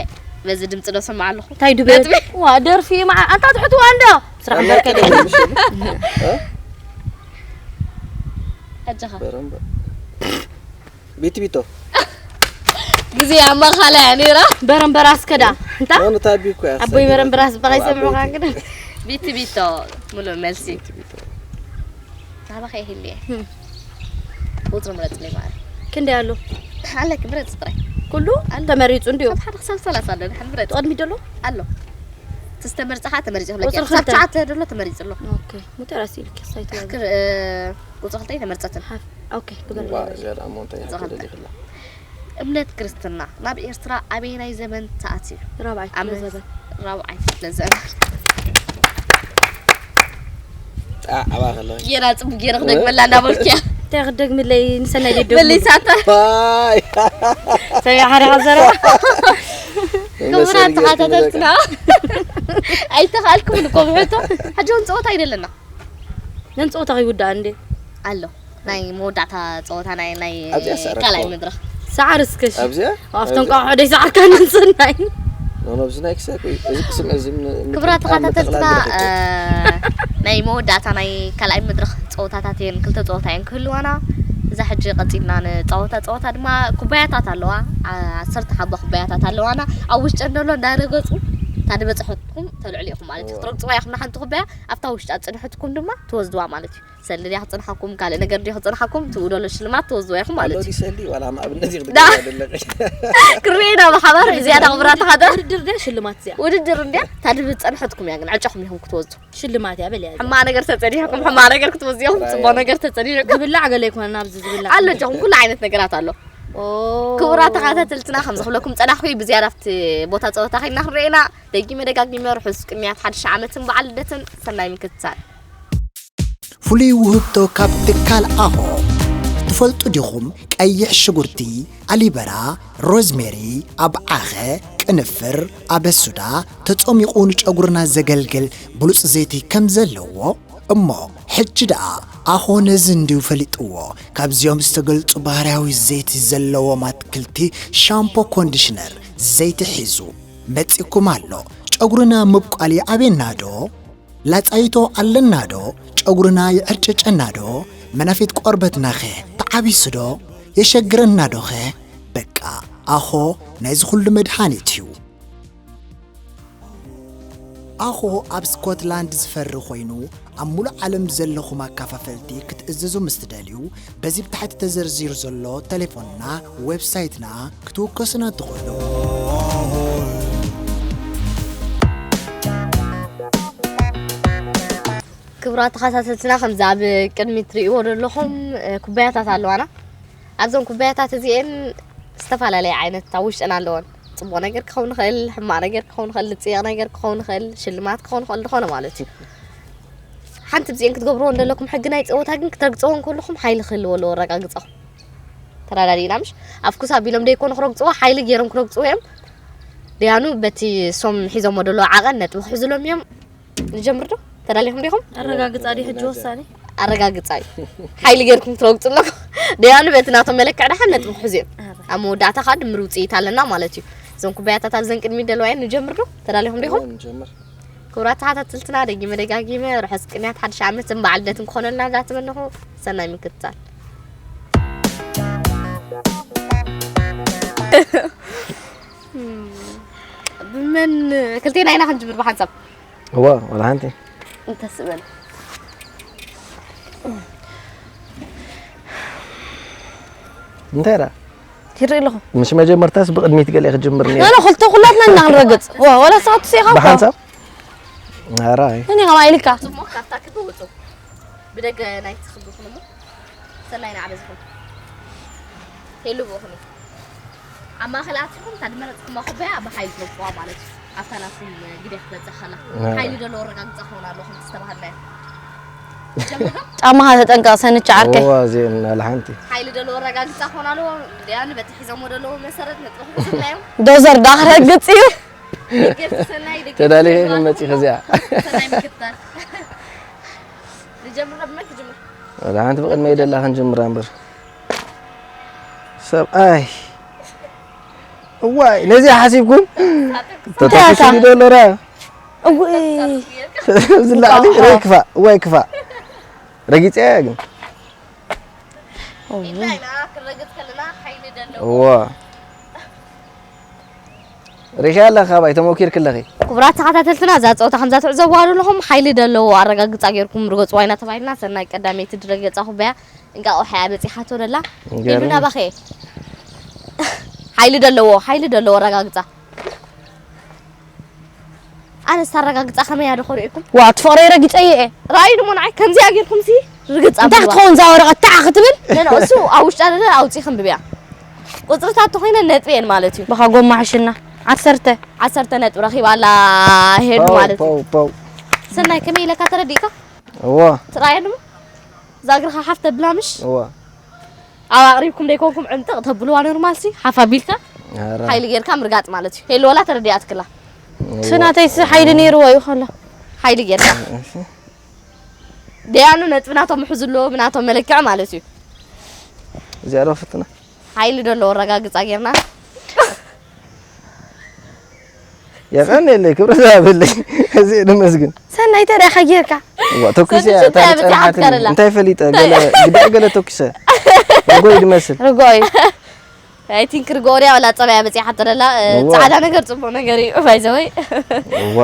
በዚ ድምፂ ዶ ሰማዕ ኣለኹ እንታይ ድብል ነጥቢ ዋ ደርፊ መዓ ኣንታ ትሕትዋ እንዶ ስራሕ ኣላቀ መርከደ ደምሽ ኣጆኻ በረምበ ቢቲ ቢቶ ግዜ ኣማኻላ እያ ነይራ በረምበራስ ከዳ እንታ ኖ ታቢ እኮ ያ ኣቦይ በረምበራስ በቃ ይሰምዑካ ግን ቢቲ ቢቶ ሙሉእ መልሲ ናባኸ ይህልየ ቁፅሪ ምረፅለይ ማለት ክንደይ ኣሎ ኣለኪ ምረፅ ጥራይ ኩሉ ተመሪፁ እንዲዩ ካብ ሓደ ክሳብ ሰላሳ ኣሎ ድሓን ምረፅ ቅድሚት ዘሎ ኣሎ እቲ ዝተመርፀ ከዓ ተመሪፁ ክብለኪ ቁፅሪ ክሳብ ክልተ። ትሽዓተ ዘሎ ተመሪፁ ኣሎ ኦኬ ሙተራሲ ኢልኪ ሳይት ክር እ፣ ቁፅሪ ክልተ ተመርፀትን ኦኬ ግበር ዋ ገዳ ሞንታ ይሓደል ይኽላ እምነት ክርስትና ናብ ኤርትራ ኣበየናይ ዘመን ተኣትዩ ራብዓይ ኣብ ክፍለ ዘበን ራብዓይ ክፍለ ዘመን ጣዕ ኣባ ከለዋ ጌራ ፅቡቅ ጌረ ክደግመላ እንዳበልክያ እንታይ ክደግምለይ ንሰናይ ልደት መሊሳታ ባይ ሰሚዓ ሓደ ካብ ዘረባ ክቡራት ተኸታተልትና ኣይተኻልኩምን እኮ ብሕቶ ሕጂ እውን ፀወታ ይደለና ነን ፀወታ ከይውዳእ እንዴ ኣሎ ናይ መወዳእታ ፀወታ ናይ ናይ ኣብዚኣ ሰዕረ ካልኣይ እኮ። መድረኽ ሰዓር እስከሽ ኣብዚኣ ኣብቶም ቃ ወደ ሰዓር ካንስናይ ኖኖ ኣብዚ ናይ ክሳይ ኮይ እዚ ቅስም እዚ ም- ክቡራት ምጥቃም ተኸታተልትና ምጥቕላል እ፣ ናይ መወዳእታ ናይ ካልኣይ መድረኽ ፀወታታት እየን ክልተ ፀወታ እየን ክህልዋና እዛ ሕጂ ቀፂልና ንፃወታ ፀወታ ድማ ኩባያታት ኣለዋ ዓ- ዓሰርተ ሓባ ኩባያታት ኣለዋና ኣብ ውሽጠን ዘሎ እንዳረገፁ እታ ዝበፅሐትኩም ተልዕሉ ኢኹም ማለት እዩ ክትረግፅዋ ኢኹም ንሓንቲ ኩባያ ኣብታ ውሽጢ ኣፅንሕትኩም ድማ ትወስድዋ ማለት እዩ ሰሊ ድያ ክጸንሓኩም፣ ካልእ ነገር ድዩ ክጸንሓኩም፣ ትብኡ ደሎ ሽልማት ትወዝዎ ኢኹም ማለት ኣሎ እዩ። ድዩ ሰሊ? ዋላ ንኣብነት እዩ ዳ- ክትገብር ኣለኺ። ክርኤና ብሓባር ብዝያዳ ክብራታ ሓደ ውድድር ድያ ሽልማት እዚኣ? ውድድር እንድያ፣ ታድብ ዝጸንሐትኩም እያ፣ ግን ዕጫኹም ኢኹም ክትወዝዱ። ሽልማት እያ በልያ እዚኣ። ሕማቕ ነገር ተጸኒሕኩም፣ ሕማቕ ነገር ክትወዝኡ ኢኹም፣ ጽቡቕ ነገር ተጸኒሕኩም። ዝብላዕ ገለ ኣይኮነን ኣብዚ ዝብላዕ። ኣሎ፣ እጃኹም ኩሉ ዓይነት ነገራት ኣሎ። ኦ። ክቡራት ተኸታተልትና፣ ከም ዝኽብለኩም ጸናሕኩ፣ ብዝያዳ ኣብቲ ቦታ ጸወታ ከይድና ክንርኤና፣ ደጊመ ደጋጊመ ርሑስ ቅንያት ሓድሽ ዓመትን በዓል ልደትን፣ ሰናይ ምክትታል። ፍሉይ ውህብቶ ካብ ትካል ኣሆ። ትፈልጡ ዲኹም? ቀይሕ ሽጉርቲ፣ ኣሊበራ፣ ሮዝሜሪ፣ ኣብዓኸ፣ ቅንፍር፣ ኣበሱዳ፣ ተጾሚቑ ንጨጉርና ዘገልግል ብሉጽ ዘይቲ ከም ዘለዎ እሞ፣ ሕጂ ደኣ ኣሆ ነዚ እንድዩ ፈሊጥዎ። ካብዚኦም ዝተገልጹ ባህርያዊ ዘይቲ ዘለዎም ኣትክልቲ፣ ሻምፖ፣ ኮንዲሽነር፣ ዘይቲ ሒዙ መጺእኩም ኣሎ። ጨጉርና ምብቋል ይኣብየና ዶ? ላጻይቶ ኣለና ዶ? ጨጉርና ይዕርጨጨና ዶ? መናፊት ቆርበትናኸ ተዓቢሱ ዶ? የሸግረና ዶኸ? በቃ፣ ኣሆ ናይዚ ኩሉ መድሃኒት እዩ። ኣሆ ኣብ ስኮትላንድ ዝፈሪ ኮይኑ፣ ኣብ ሙሉእ ዓለም ዘለኹም ኣካፋፈልቲ ክትእዝዙ ምስ ትደልዩ፣ በዚ ብታሕቲ ተዘርዚሩ ዘሎ ቴሌፎንና፣ ዌብሳይትና ክትውከሱና ትኽእሉ። ክቡራት ተኸታተልትና፣ ከምዚ ኣብ ቅድሚት ትርእይዎ ዘለኹም፣ እ፣ ኩባያታት ኣለዋና። ኣብዞም ኩባያታት እዚኤን ዝተፈላለየ ዓይነት ኣብ ውሽጥና ኣለወን። ጽቡቕ ነገር ክኸውን ይኽእል፣ ሕማቕ ነገር ክኸውን ይኽእል፣ ዝጽየቕ ነገር ክኸውን ይኽእል፣ ሽልማት ክኸውን ይኽእል፣ ዝኾነ ማለት እዩ። ሓንቲ ብዚኤን ክትገብርዎ እንደለኩም ሕጊ ናይ ጸወታ ግን ክተርግጽዎ እንከለኹም ሓይሊ ክህልዎ ኣለዎ ኣረጋግጻኹም። ተረዳዲእና ምሽ? ኣፍኩስ ኣቢሎም ደይኮኑ ክረግጽዎ፣ ሓይሊ ገይሮም ክረግጽዎ እዮም። ደያኑ በቲ ሶም ሒዞሞ ዘለዉ ዓቐን ነጥቢ ክሕዙሎም እዮም። ንጀምር ዶ? ተዳሊኹም ዲኹም? ኣረጋግጻ ድዩ ሕጂ ወሳኒ? ኣረጋግጻ እዩ። ሓይሊ ጌርኩም ትረግጹ ኣለኹም። ደያኑ በቲ ናቶም መለክዕ ደሓን ነጥቢ ክሕዙ እዮም። ኣረ። ኣብ መወዳእታ ኸኣ ድምር ውጽኢት ኣለና ማለት እዩ። እዞም ኩባያታት ኣብዘን ቅድሚት ዘለዋ እየን። ንጀምር ዶ? ተዳሊኹም ዲኹም? እወ፣ ንጀምር። ክቡራት ተኸታተልትና፣ ደጊመ ደጋጊመ ርሑስ ቅንያት ሓድሽ ዓመትን በዓል ልደትን ክኾነልና እንዳተመነኹ፣ ሰናይ ምክትታል። ብመን ክልቴና ኢና ክንጅምር ብሓንሳብ? እወ፣ ወላ ሓንቲ። እንተስእበል። እንታይ ደኣ? ይርኢ ኣለኹ። ምስ መጀመርታስ ብቕድሚት ገለ ክጅምር ነይሩ። ኖ፣ ኖ፣ ክልተ ኩላትና ኢና ክንረግጽ። ወ-፣ ወላ ንስኻ ትስኢኻ እኮ። ብሓንሳብ? ኧረ ኣይ። እኔ ከማይ ኢልካ። ጽቡቕ፣ ካብታ ክቢ ውጹ። ብደገ ናይቲ ክቢ ኩን እሞ። ሰናይ ንዓበዝኹም። ሄሉ ብእኹም። ኣብ ማእከል ኣቲኹም፣ እታ ዝመረጽኩማ ኩባያ ብሓይሊ ትረግጽዋ ማለት እዩ። ኣብታ ናትኩም ግደ ክትበጽሕ ከላ። እ። ሓይሊ ዘለዎ ኣረጋግጻ ክኸውን ኣለዎ፣ ከምቲ ዝተባህልናዮ። ጀምር ዶ? ጫማኻ ተጠንቀቕ፣ ሰንቻ ዓርከይ። እዋ፣ እዚኤን ኣልሓንቲ። ሓይሊ ዘለዎ ኣረጋግጻ ክኸውን ኣለዎ። ደያኑ በቲ ሒዞሞ ዘለዉ መሰረት ነጥቢ ክሕዙልና እዮም። ዶዘር ዳ ክረግጽ እዩ። ደገፍቲ ሰናይ፣ ደገፍቲ ተዳሊኺ ሰናይ። ክንመጺ ከዚኣ። ሰናይ ምክትታል። ንጀምር፣ ብመን ክጅምር? ወላ ሓንቲ ብቕድመይ ደላ ክንጅምራ እምበር። ሰብኣይ። እዋይ፣ ነዚኣ ሓሲብኩም? እንታይ ተተኩሱ ኣታ? ዶ ኣሎ ራ? እውይ። ዝላዕሊ እኳ። ወይ ክፋእ፣ ወይ ክፋእ። ረጊጸያ ግን። እውይ። ኢልና ኢና ክንረግጽ ከለና ሓይሊ ደለዎ። እዋ። ሪኺ ኣለኺ፣ ካባይ ተመኪርኪ ኣለኺ። ክቡራት ተኸታተልትና፣ እዛ ጸወታ ከምዛ ትዕዘብዋ ዘለኹም ሓይሊ ደለዎ ኣረጋግጻ ጌርኩም ርገጽዋ ኢና ተባሂልና። ሰናይ ቀዳመይቲ ድረገጻ ኩባያ እንቃቑሖ እያ በጺሓቶ ደላ። ገርም። ኢሉ ናባኸ። ሓይሊ ደለዎ፣ ሓይሊ ደለዎ ኣረጋግጻ። ኣነስ ኣረጋግጻ ከመይ እያ ዶ ከርእየኩም? ዋ፣ እቲ ፍቕረይ ረጊጸዮ እየ። ራእዩ ድሞ ንዓይ ከምዚኣ ጌርኩም ሲ ርግጽ እንታይ ኣብልዋ። ክትኸውን እዛ ወረቐት ታዓ ክትብል? ኖ፣ ኖ፣ እሱ ኣብ ውሽጣ ደለ ኣውጺ ክንብብያ። ቁጽርታት ተኾይነ ነጥቢ እየን ማለት እዩ። በኻ ጎማ ሕሽና። ዓሰርተ። ዓሰርተ ነጥቢ ረኺባ ኣላ ሄዱ ፓው፣ ማለት እዩ። ፓው፣ ፓው። ሰናይ ከመይ ኢለካ ተረዲእካ? እዎ። ትራእያ ድሞ? እዛ እግርኻ ሓፍ ተብላ ምሽ? እዋ። ኣብ ኣቕሪብኩም ደይኮንኩም ዕምጥቕ ተብልዋ ኖርማል ሲ ሓፍ ኣቢልካ ኧረ። ሓይሊ ጌርካ ምርጋጥ ማለት እዩ። ሄሉ ወላ ተረዲኣትክላ። እዋ። ስናተይስ ሓይሊ ነይርዎ እዩ ከሎ። ሓይሊ ጌርካ። እሺ። ደያኑ ነጥቢ ናቶም ምሕዙ ኣለዎ ብናቶም መለክዕ ማለት እዩ። እዚኣ ዶ ፍትና? ሓይሊ ዶ ኣለዎ ኣረጋግጻ ጌርና? የቐንየለይ፣ ክብሪ ዝሃበለይ። እዚ ንመስግን። ሰናይ፣ እንታይ ደኣ ጌርካ? እዋ፣ ተኩሰ ሰናይ፣ እያ፣ እንታይ እታ በዚሓ ዝጸንሓትኒ። ትከረላ? እንታይ ፈሊጠ? ገለ፣ ግዳ ገለ ተኩሰ። ርጎይ ዝመስል። ርጎይ። ኣይ ቲንክ ርጎ ወዲያ ወላ ጸባያ በጺሓቶ ደላ፣ እ፣ እዋ። ጻዕዳ ነገር ጽቡቕ ነገር እዩ፣ ባይ ዘ ወይ። እዋ።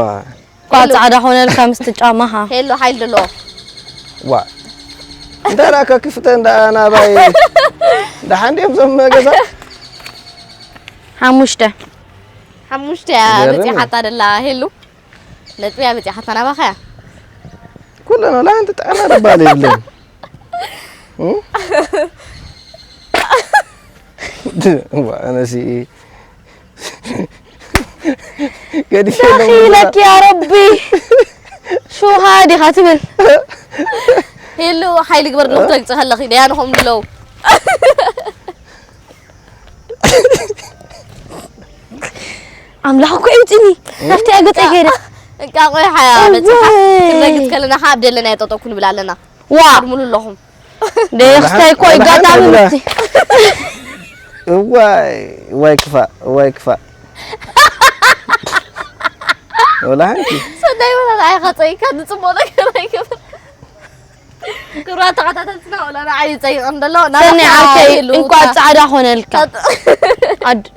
እኳ ሄሎ። ጻዕዳ ኾነልካ ምስቲ ጫማኻ። ሄሎ፣ ሓይሊ ደሎ። ዋ። እንተ ደኣ ከክፍተ እንዳ ናባይ ደሓን ድዮም ዞም ገዛ? ሓሙሽተ። ሓሙሽተ እያ ገርም እዩ። በጺሓታ ደላ ሄሉ። ነጥቢ እያ በጺሓታ ናባኻ እያ። ኩለን ወላ ሓንቲ ጥዕና ደባል የብለን። እም? እዋ፣ ኣነሲ ገዲፈ ኣለኹ። ደኺለኪ ያ ረቢ። ሹሃ ዲኻ ትብል? ሄሉ ሓይሊ ግበር፣ እ? ንኽትረግጺ ከለኺ ደያኑ ከም ድለው። ኣምላኽ እኮ ይውፅኒ። ናብቲ ኣገፀ ከይደ። እንቃ ቆይ ሓያ በፂሓ። እዋይ። ክንረግፅ ከለና ከዓ ኣብ ደለና የጠጠኩ ንብል ኣለና። ዋ። ቀድሙሉ ኣለኹም። ደየኽስታይ እኮ ወላ ሓንቲ ይጋጣሚ ብላ። ምስቲ። እዋይ፣ እዋይ ክፋእ፣ እዋይ ክፋእ። ወላ ሓንቲ። ሰናይ ወላ ኣይኸፀይካ፣ ንፅቡቕ ነገር ኣይገበር። ክብራት ተኸታተልትና ወላ ንዓይ ይፀይቐን ዘሎ። ሰኒ ናባኻ ዓርከይ፣ ይህሉ እንኳዕ እታ ፃዕዳ ኾነልካ። ተጥ- ኣድ-፣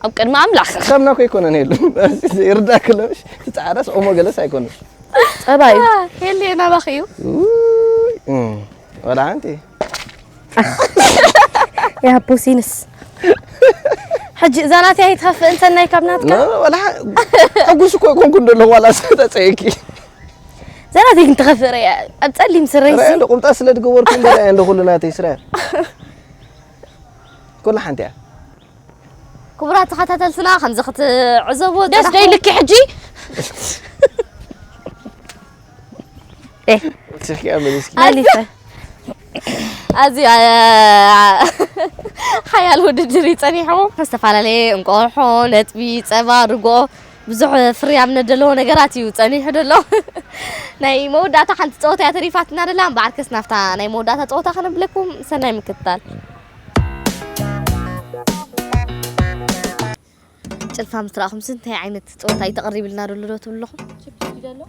ኣብ ቅድሚ ኣምላኽ። ከምና እኮ ኣይኮነን የሉ። ይርዳእክ ኣሎ፣ እሺ? እቲ ፃዕዳስ ኦሞ ገለስ ኣይኮነን። ጸባይ እዩ። ሄሊ ናባኺ እዩ። ውይ፣ እም፣ ወላ ሓንቲ። ያ ፑሲንስ። ሕጂ እዛ ናተይ ኣይትኸፍእን ሰናይ ካብ ናትካ? ኖ፣ ኖ፣ ወላ ሓ-፣ ሕጉስ እኮ ኣይኮንኩን ዘለኹ ዋላ ተጸይቂ። እዛ ናተይ ግን ትኸፍእ ርያ፣ ኣብ ጸሊም ስረይ ርያ ሲ። እንዶ ቁምጣ ስለ ዝገበርኩ እምበር እያ እንዶ ኩሉ ናተይ ስረ። ኩሉ ሓንቲ እያ። ክቡራት ተኸታተልትና ከምዚ ክትዕዘብዎ ደስ ዝጸናሕኩም ደይልኪ ሕጂ? ኤ፣ ስሕኪ ኣመሊስኪ። ሓሊፈ። ኣዝዩ፣ ኣ-፣ ሓያል ውድድር እዩ ጸኒሑ። ዝተፈላለየ እንቋቑሖ፣ ነጥቢ፣ ጸባ፣ ርግኦ፣ ብዙሕ ፍርያምነት ዘለዎ ነገራት እዩ ጸኒሑ ዘሎ። ናይ መወዳእታ ሓንቲ ጸወታ እያ ተሪፋትና ዘላ። እምበኣርከስ ናብታ ናይ መወዳእታ ጸወታ ከነብለኩም፣ ሰናይ ምክትታል። ጭልፋ ምስ ረኣኹም እንታይ ዓይነት ጸወታ እዩ ተቐሪብልና ዘሎ ዶ ትብሉ ኣለኹም? ችፕስ ድዩ ዘሎ?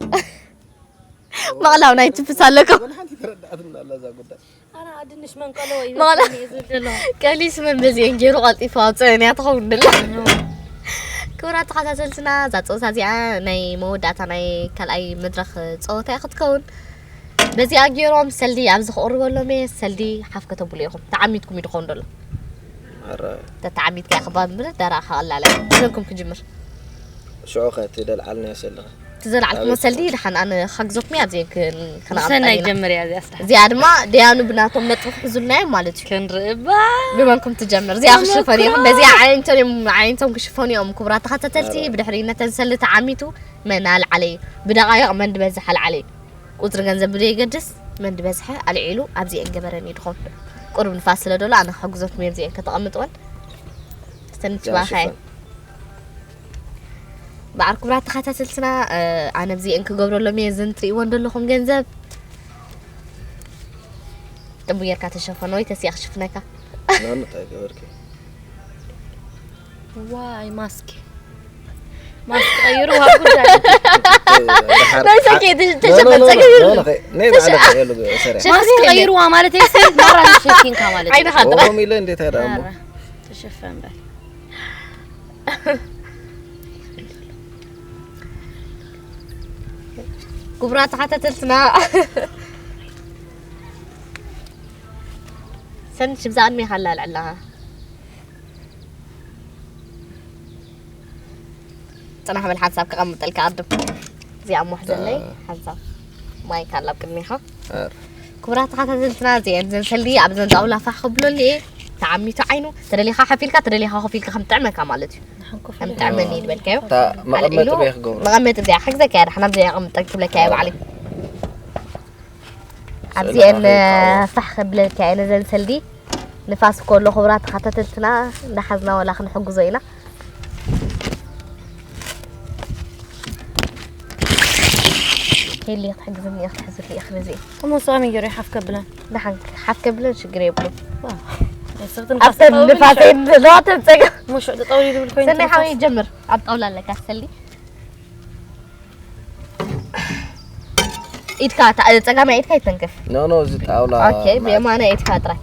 መቕላው ናይ ችፕስ ኣለኩም? ወላ ሓንቲ ተረዳኣትና ኣላ እዛ ጉዳይ። ኣረ፣ ድንሽ መንቀሎ እዩ መቕላ-፣ ዝብል ዘሎ። ቀሊስ ምን በዚአን ገይሩ ቀልጢፉ ኣውፅአን እያ ትኸውን ደላ። ኖ። ክቡራት ተኸታተልትና፣ እዛ ጸወታ እዚኣ ናይ መወዳእታ ናይ ካልኣይ መድረኽ ጸወታ እያ ክትከውን። በዚኣ ገይሮም ሰልዲ ኣብዚ ክቕርበሎም እየ። ሰልዲ ሓፍ ከተብሉ ኢኹም። ተዓሚትኩም እዩ ድኾን ደሎ። ኣረ። ተተዓሚትካ ኢኻ ባምብር ደራ ከቐላለ። ብመንኩም ክጅምር? ሽዑ ኸ እቲ ደልዓልናዮ ሰልዲ ኸ? እቲ ዘለዓልኩሞ ኣበይ ሰልዲ ትኾን? ደሓን ኣነ ክሓግዘኩም እየ፣ ኣብዚ ክን-፣ ብሰናይ ከነቐምጠን ኢና። ጀምር እያ እዚኣ ስራሕ። እዚኣ ድማ ደያኑ ብናቶም ነጥቢ ክሕዙልና እዮም ማለት እዩ። ክንርኢ እባ። ብመንኩም ትጀምር? እዚኣ ክሽፈኑ እዮም። ብመንኩም። በዚኣ ዓይነቶም እዮም፣ ዓይነቶም ክሽፈኑ እዮም። ክቡራት ተኸታተልቲ፣ ኣረ። ብድሕሪ ነተን ሰልዲ ተዓሚቱ መን ኣልዓለ እዩ። ብደቓይቕ መን ዝበዝሕ ኣልዓለ እዩ። ቁጽሪ ገንዘብ ብዘየገድስ መን ዝበዝሐ ኣልዒሉ ኣብዚኤን ገበረን እዩ ድኾን። ቁሩብ ንፋስ ስለ ደሎ ኣነ ክሕግዘኩም እየ ኣብዚኤን ከተቐምጥወን። እስተን እዛ ንችባኻየ። ሽፈን። በዓል ክቡራት ተኸታተልትና፣ እ፣ ኣነ ኣብዚኤን ክገብረሎም እየ እዘን ትርእይወን ዘለኹም ገንዘብ። ጥቡ ጌርካ ተሸፈኖ ወይ ተሲኣ ክሽፍነካ? ናኑ እንታይ ገበርኪ? ዋይ ማስክ። ማስክ ቀይሩ፣ ዋ ጉዳይ። ደሓር ናይ ሰኬ ሓ-፣ ተሸፈን ኖ፣ ኖ፣ ኖ፣ ጸገም ኖ፣ የብሉን። ኖ፣ ኸይ-፣ ነይ ተሸ-፣ ባዕለይ የሉ፣ ሰሪያ። ሸፈን ማስክ የለ። ቀይሩዋ ማለት እየ፣ ሲ ማራ ሸኪንካ ማለት እየ። ዓይንኻ ጥራይ። ኦሮም ኢለ እንዴት ኣዳሙ? ኧረ፣ ተሸፈን በል። ክቡራት ተኸታተልትና፣ ሰንች ብዛ ቅድሜኻ ኣላ ኣልዕላኻ። ጽናሕ በል ሓንሳብ ከቐምጠልካ ቅድም። እዚኣ እሞ ሕዘለይ፣ እ። ሓንሳብ ማይክ ኣላ ኣብ ቅድሜኻ። እ። ክቡራት ተኸታተልትና፣ እዚኤን ዘን ሰልዲ ኣብዘን ጣውላ ፋሕ ከብሎኒ እየ። ተዓሚቱ ዓይኑ፣ ተደሊኻ ሓፊልካ፣ ተደሊኻ ኮፍ ኢልካ ከም ትጥዕመካ ማለት እዩ። ንሓን ኮፍ ከም ኢለ። ትጥዕመኒ ዝበልካዮ። እታ መቐመጢ ኣልዒሉ፣ በይ ክገብሮ። መቐመጢ እዚኣ፣ ሓግዘካ እያ፣ ደሓን ኣብዚኣ የቐምጠን ክብለካ እየ ባዕለይ። ኣብዚኤን ስእሊ ፋሕ ከብለካ እየ ነዘን ሰልዲ። ንፋስ እኮ ኣሎ፣ ክቡራት ተኸታተልትና፣ እንዳሓዝና ዋላ ክንሕግዞ ኢና። ሄሊ ክትሕግዝኒ እያ፣ ክትሕዝኒ እያ፣ ክነዚ። እሞ ንስኻ መን ገይሩ ሓፍ ከብለን? ደሓን ሓፍ ከብለን ሽግር የብሉን። ዋ፣ ናይ ሰብቲ ንፋስ ኣብተን ተጠውዩ ንፋስ ሽዑ። የለ፣ ተብፀጋ። እሞ ሽዑ ተጠውዩ ዝብል ኮይኑ ሰናይ ተንፋስ። ሓወይ ጀምር፣ ኣብ ጣውላ ኣለካ ሰሊ። ኢድካ፣ ታ-፣ ጸጋማይ ኢድካ ይተንክፍ። ኖ፣ ኖ፣ እዚ ጣውላ ኦኬ፣ ማለት ብየማናይ ኢድካ ጥራይ።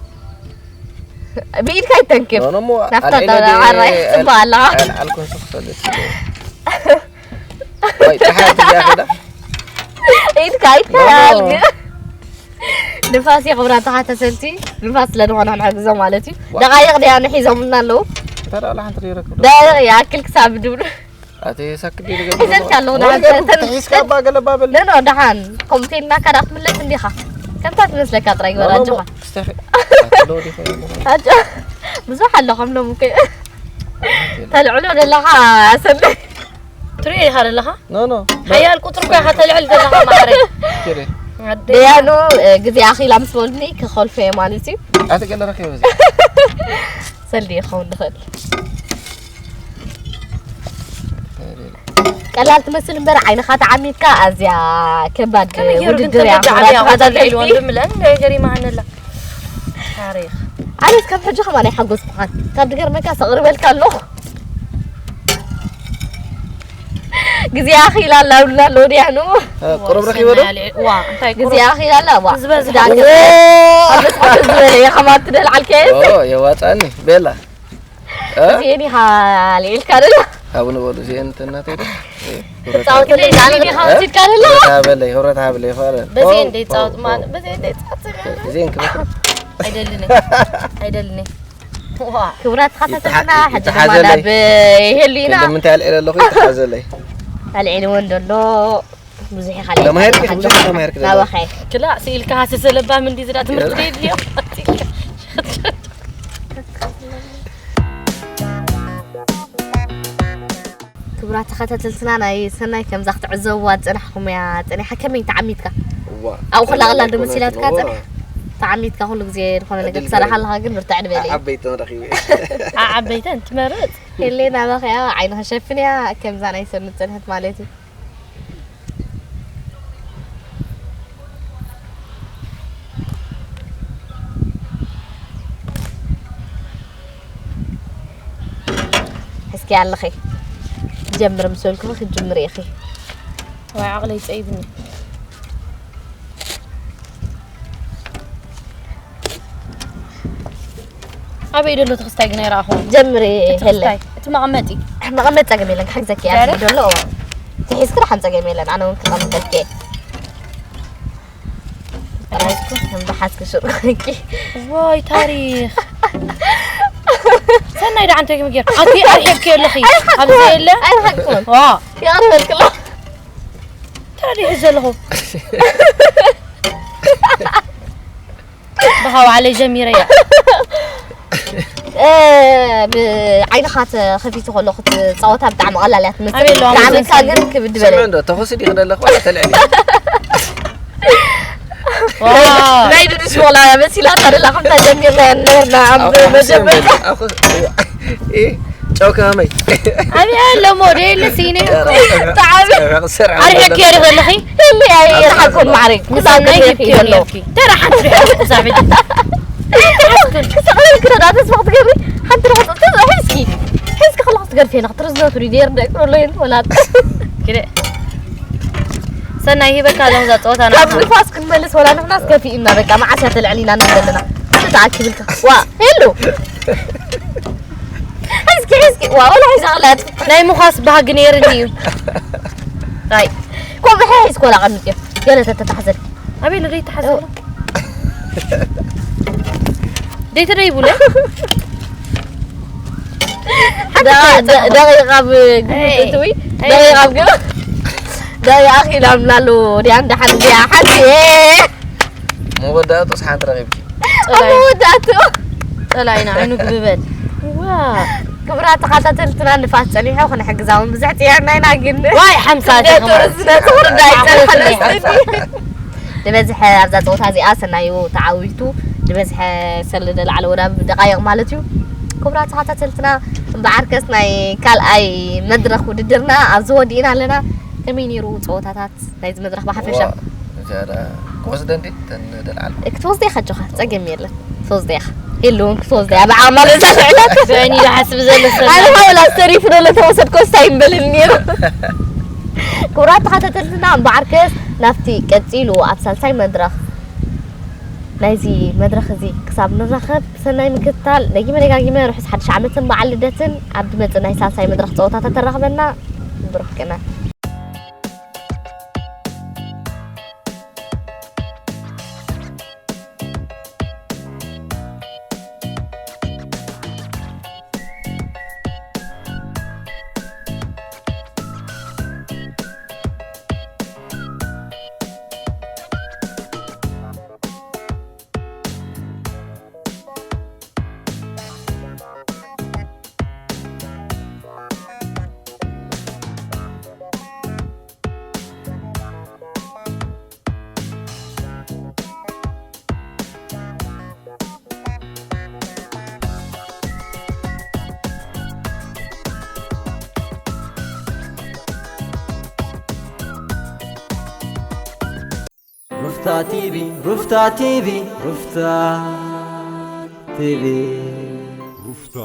ብኢድካ ይተንክፍ። ኖ፣ ኖ፣ እሞ ናብታ ኣልዒለ ጣውላ ዓራይ ድየ፣ ጽቡቕ ኣለኻ። ኣል-፣ ኣልኮል ስኽ ሰለስ ኢለ። ወይ፣ ጸሓይ ትዚኣ ከይዳ? ኢድካ፣ ኢድካ ኖ፣ ኖ። ኣልግ-፣ ንፋስ እዩ ክብራ ተሓተሰልቲ። ንፋስ ስለ ዝኾነ ክንሕግዞ ማለት እዩ። ደቃይቕ ድያ ንሒዞምና ኣለዉ። ደቃይቕ ይኣክል ክሳብ ድብሉ። ኣቲ ሳክት ይልገብ። ሒዘልካ ኣለኹ። ተሒዝካ ኣባ ገለባ በል። ኖ፣ ኖ፣ ደሓን። ከምኡ ኢልናካ ደኣ ክትምለስ እንዲኻ። ከምታ ትመስለካ ጥራይ ግበር ኣጆኻ። ኣጆ። ብዙሕ ኣሎ ከም ሎም እኮ። ተልዕሎ ዘለኻ ሰለ። ትሪኦ ኢኻ ዘለኻ? ኖ፣ ኖ። ሓያል ቁጽሪ እኮ ኢኻ ተልዕል ዘለኻ ማዕረ። ደያኑ፣ ግዜ ኣኺላ ምስ በሉኒ ክኸልፎ እየ ማለት እዩ። ኣቲ ገለ ረኺበ እዚ። ሰልዲ ይኸውን ንኽእል። ቀላል ትመስል እምበር ዓይንኻ ተዓሚትካ ኣዝያ ከባድ ውድድር እያ። ዓብያ ወዳት ልዒልዎ እንድምለን ገሪማ ሃነላ። ታሪኽ። ኣነስ ካብ ሕጂ ከማን ኣይሓጎስኩኻን። ካብ ድገርመካ ሰቕርበልካ ኣለኹ። ግዜ ኣኺላ ኣላ ብሉና ኣሎ ወዲያኑ። ቁሩብ ረኺበ ዶ? ዋ፣ እንታይ ግዜ ኣኺላ ኣላ፣ ዋ። ዝበዝሐ ዝበለ እየ ከማን ትደልዓልከ። የዋጣኒ ቤላ። እዚኤን ኢኻ ልዒልካ ደሎ። ኣብኡ ንበሉ እዚኤን ተናተይ ዶ? ጻወት ለይ ዛን ኢኻ ወሲድካ ደሎ። ህብረት ሃበለይ፣ ህብረት ሃበለይ፣ ፋረ። በዚኤን ደይ ጻወት ማለት፣ በዚኤን ደይ ጻወት። እዚኤን ክበክር። ኣይደልኒ። ኣይደልኒ። ዋ። ክብራት ተኸታተልና፣ ሕጂ ድማ ናብ ይሄሊና። ንምንታይ ኣልዒለ ኣለኹ? ይተሓዘለይ። ኣልዒልዎ እንደሎ። ብዙሕ ኢኻ ተማሂርኪ፣ ብዙሕ ተማሂርኪ ዘለኺ። ናባኸ። ክላእ ስኢልካ ሃሰ ሰለባ ምንዲ ዝዳ ትምህርቲ ከይድልዮ። ክቡራት ተኸታተልትና፣ ናይ ሰናይ ከምዛ ክትዕዘብዋ ዝጸናሕኩም እያ ጸኒሓ። ከመይ ተዓሚትካ? እዋ። ኣብኡ ከላ ቀላል ዶ መሲላትካ ኣይኮነትን፣ እዋ። ጸኒሕ? ተዓሚትካ ኩሉ ግዜ ዝኾነ ነገር ዕድል ትሰርሕ ገይሩ። ኣለኻ፣ ግን ብርትዕ ድበል እዩ። ዓበይትን ረኺበ። ዓ-፣ ዓበይተን ትመርጽ? ሄሌና በኸያ ዓይንኻ ሸፍንያ፣ ከምዛ ናይ ሰኑ ዝጸንሐት ማለት እዩ። እስኪ ኣለኺ ጀምር ምስ በልኩኺ ክትጅምሪ ኢኺ። ዋይ ዓቕለይ ጸይብኒ። ኣበይ ደሎ ተኽስታይ ግን ኣይረኣኹን። ጀምሪ እቲ ሄለ። ተኽስታይ፣ እቲ መቐመጢ። መቐመጢ ጸገም የለን፣ ክሕግዘኪ እየ። ዳይሬክት? ደሎ፣ እዋ። ተሒዝኪ ደሓን ጸገም የለን፣ ኣነ እውን ክቐምጠልኪ እየ። ተሓዝኩ። ከም ዝሓዝኪ ሽር ኮይንኪ። ዋይ ታሪኽ። ሰናይ ደኣ እንታይ ክምገር? ኣቲ ኣርሒብኪ ኣለኺ። ኣይረሓቅኩን። ኣብዚ የለ? ኣይረሓቅኩን። ዋ። ይቐርበልኪ ኣሎ። ተረዲሑ ዘለኹ። ብኻ ባዕለይ ጀሚረያ። እ፣ ብዓይንኻ ተኸፊቱ ከሎ ክትጻወታ ብጣዕሚ ቀላል እያ ትመስል። ኣበይ ኣለዋ ብጣዕሚ መዘንከ ግን ክብድ በለ። ስምዒ እንዶ፣ ተኹሲ ዲኺ ደለኽ ዋላ ተልዕሊ? ዋው። ናይ ድንሽ ሞላ መሲላታ ደላ፣ ከምታ ጀሚርና ነበርና ኣብ ኣብ መጀመርታ። ኣብ እ፣ ጨው ከማመይ። ኣበይ ኣሎ ሞዴል ሲኒ እኮ። ጣዕሚ። ሰርዐ ኣርሒቅኪ ዲኺ ዘለኺ? እሊ ኣይ፣ ይርሓቅኩም ማዕረይ። ምሳብ ናይ ክልተ ሂብኪ ኪሎ። ነርኪ። ተራ ሓንቲ ርሕቂ ክሳብ ሕጂ። ክሳብ ክረዳ ተስፋ ክትገብሪ፣ ሓንቲ ርሕቂ ሒዝኪ። ሒዝኪ ከለኹ ክትገርፊ የለ፣ ክትርዝነቱ ዲደር ደቅሎ ይን ወላት። ግደ። ሰናይ ሂበካ ኣለኹ እዛ ጸወታ ካብ ናትኩም። ንፋስ ክንመልስ ወላ ንሕናስ ከፊእና፣ በቃ መዓስ እያ ተልዕሊና ንብል ዘለና። ተኣኪብልካ። ዋ፣ ሄሎ። ሒዝኪ፣ ሒዝኪ። ዋ፣ ወላ ሒዛ ከላ ናይ ምዃስ ባህጊ ነይርኒ እዩ። ኣይ፣ ኮምሒ ሒዝኮ ላቐምጥ እዩ። ገለ ተተታሕዘል። ኣበይ ለደይ ተሓዘል? ደይ ተደይ ቡለ? ደ-፣ ደ-፣ ደቂቕ ኣብ ግምት እይ። እትዊ፣ እይ። ደቂቕ ኣብ ግምት። ደቂቕ ኣኺላ ምላሉ ዲያን ደሓን እዚኣ ሓንቲ። መወዳእቱስ ሓንቲ ረኺብኪ። ኣብ መወዳእቱ። ጸላኢና ዓይኑ ግብበል። ዋ። ክቡራት ተኸታተልትና ንፋስ ጸኒሑ ክንሕግዛ እውን ብዙሕ ጽዒርና ኢና፣ ግን ዋይ፣ ሓምሳ ክንደቱ ርዝነቱ ክርዳእ ኣይጸንሓን መሰለኒ። ንበዝሐ ኣብዛ ጸወታ እዚኣ ሰናዩ ተዓዊቱ፣ ንበዝሐ ሰለ ደልዓለ ወዳብ ደቃይቕ ማለት እዩ። ክቡራት ተኸታተልትና፣ እምበኣርከስ ናይ ካልኣይ መድረኽ ውድድርና ኣብዚ ወዲእና ኣለና። ከመይ ነይሩ ጸወታታት? ናይዚ መድረኽ ብሓፈሻ። ዋ፣ እዚኣ ደኣ ክወስደን ድዩ? እተን ደልዓልኩ። ክትወስደ ኢኻ ኣጆኻ፣ ጸገም የለን። ክትወስደ ኢኻ። የለውን ክትወስደ እያ። ብዓቕማ ለዛ ትዕለት። ብዕኒ ዝሓስብ ዘሎ ሰብ። ኣነ ሓወላ ዝተሪፉ ደሎ ተወሰድኮ ስታይ ይበለኒ ነይሩ። ክቡራት ተኸታተልትና፣ እምበኣርከስ ናብቲ ቀጺሉ ኣብ ሳልሳይ መድረኽ ናይዚ መድረኽ እዚ ክሳብ ንራኸብ፣ ሰናይ ምክትታል። ደጊመ ደጋጊመ ርሑስ ሓድሽ ዓመትን በዓል ልደትን። ኣብ ዝመጽእ ናይ ሳልሳይ መድረኽ ጸወታታት ተራኽበና። ብሩኽ ቅነ። ሩፍታ ቲቪ ሩፍታ ቲቪ ሩፍታ ቲቪ ሩፍታ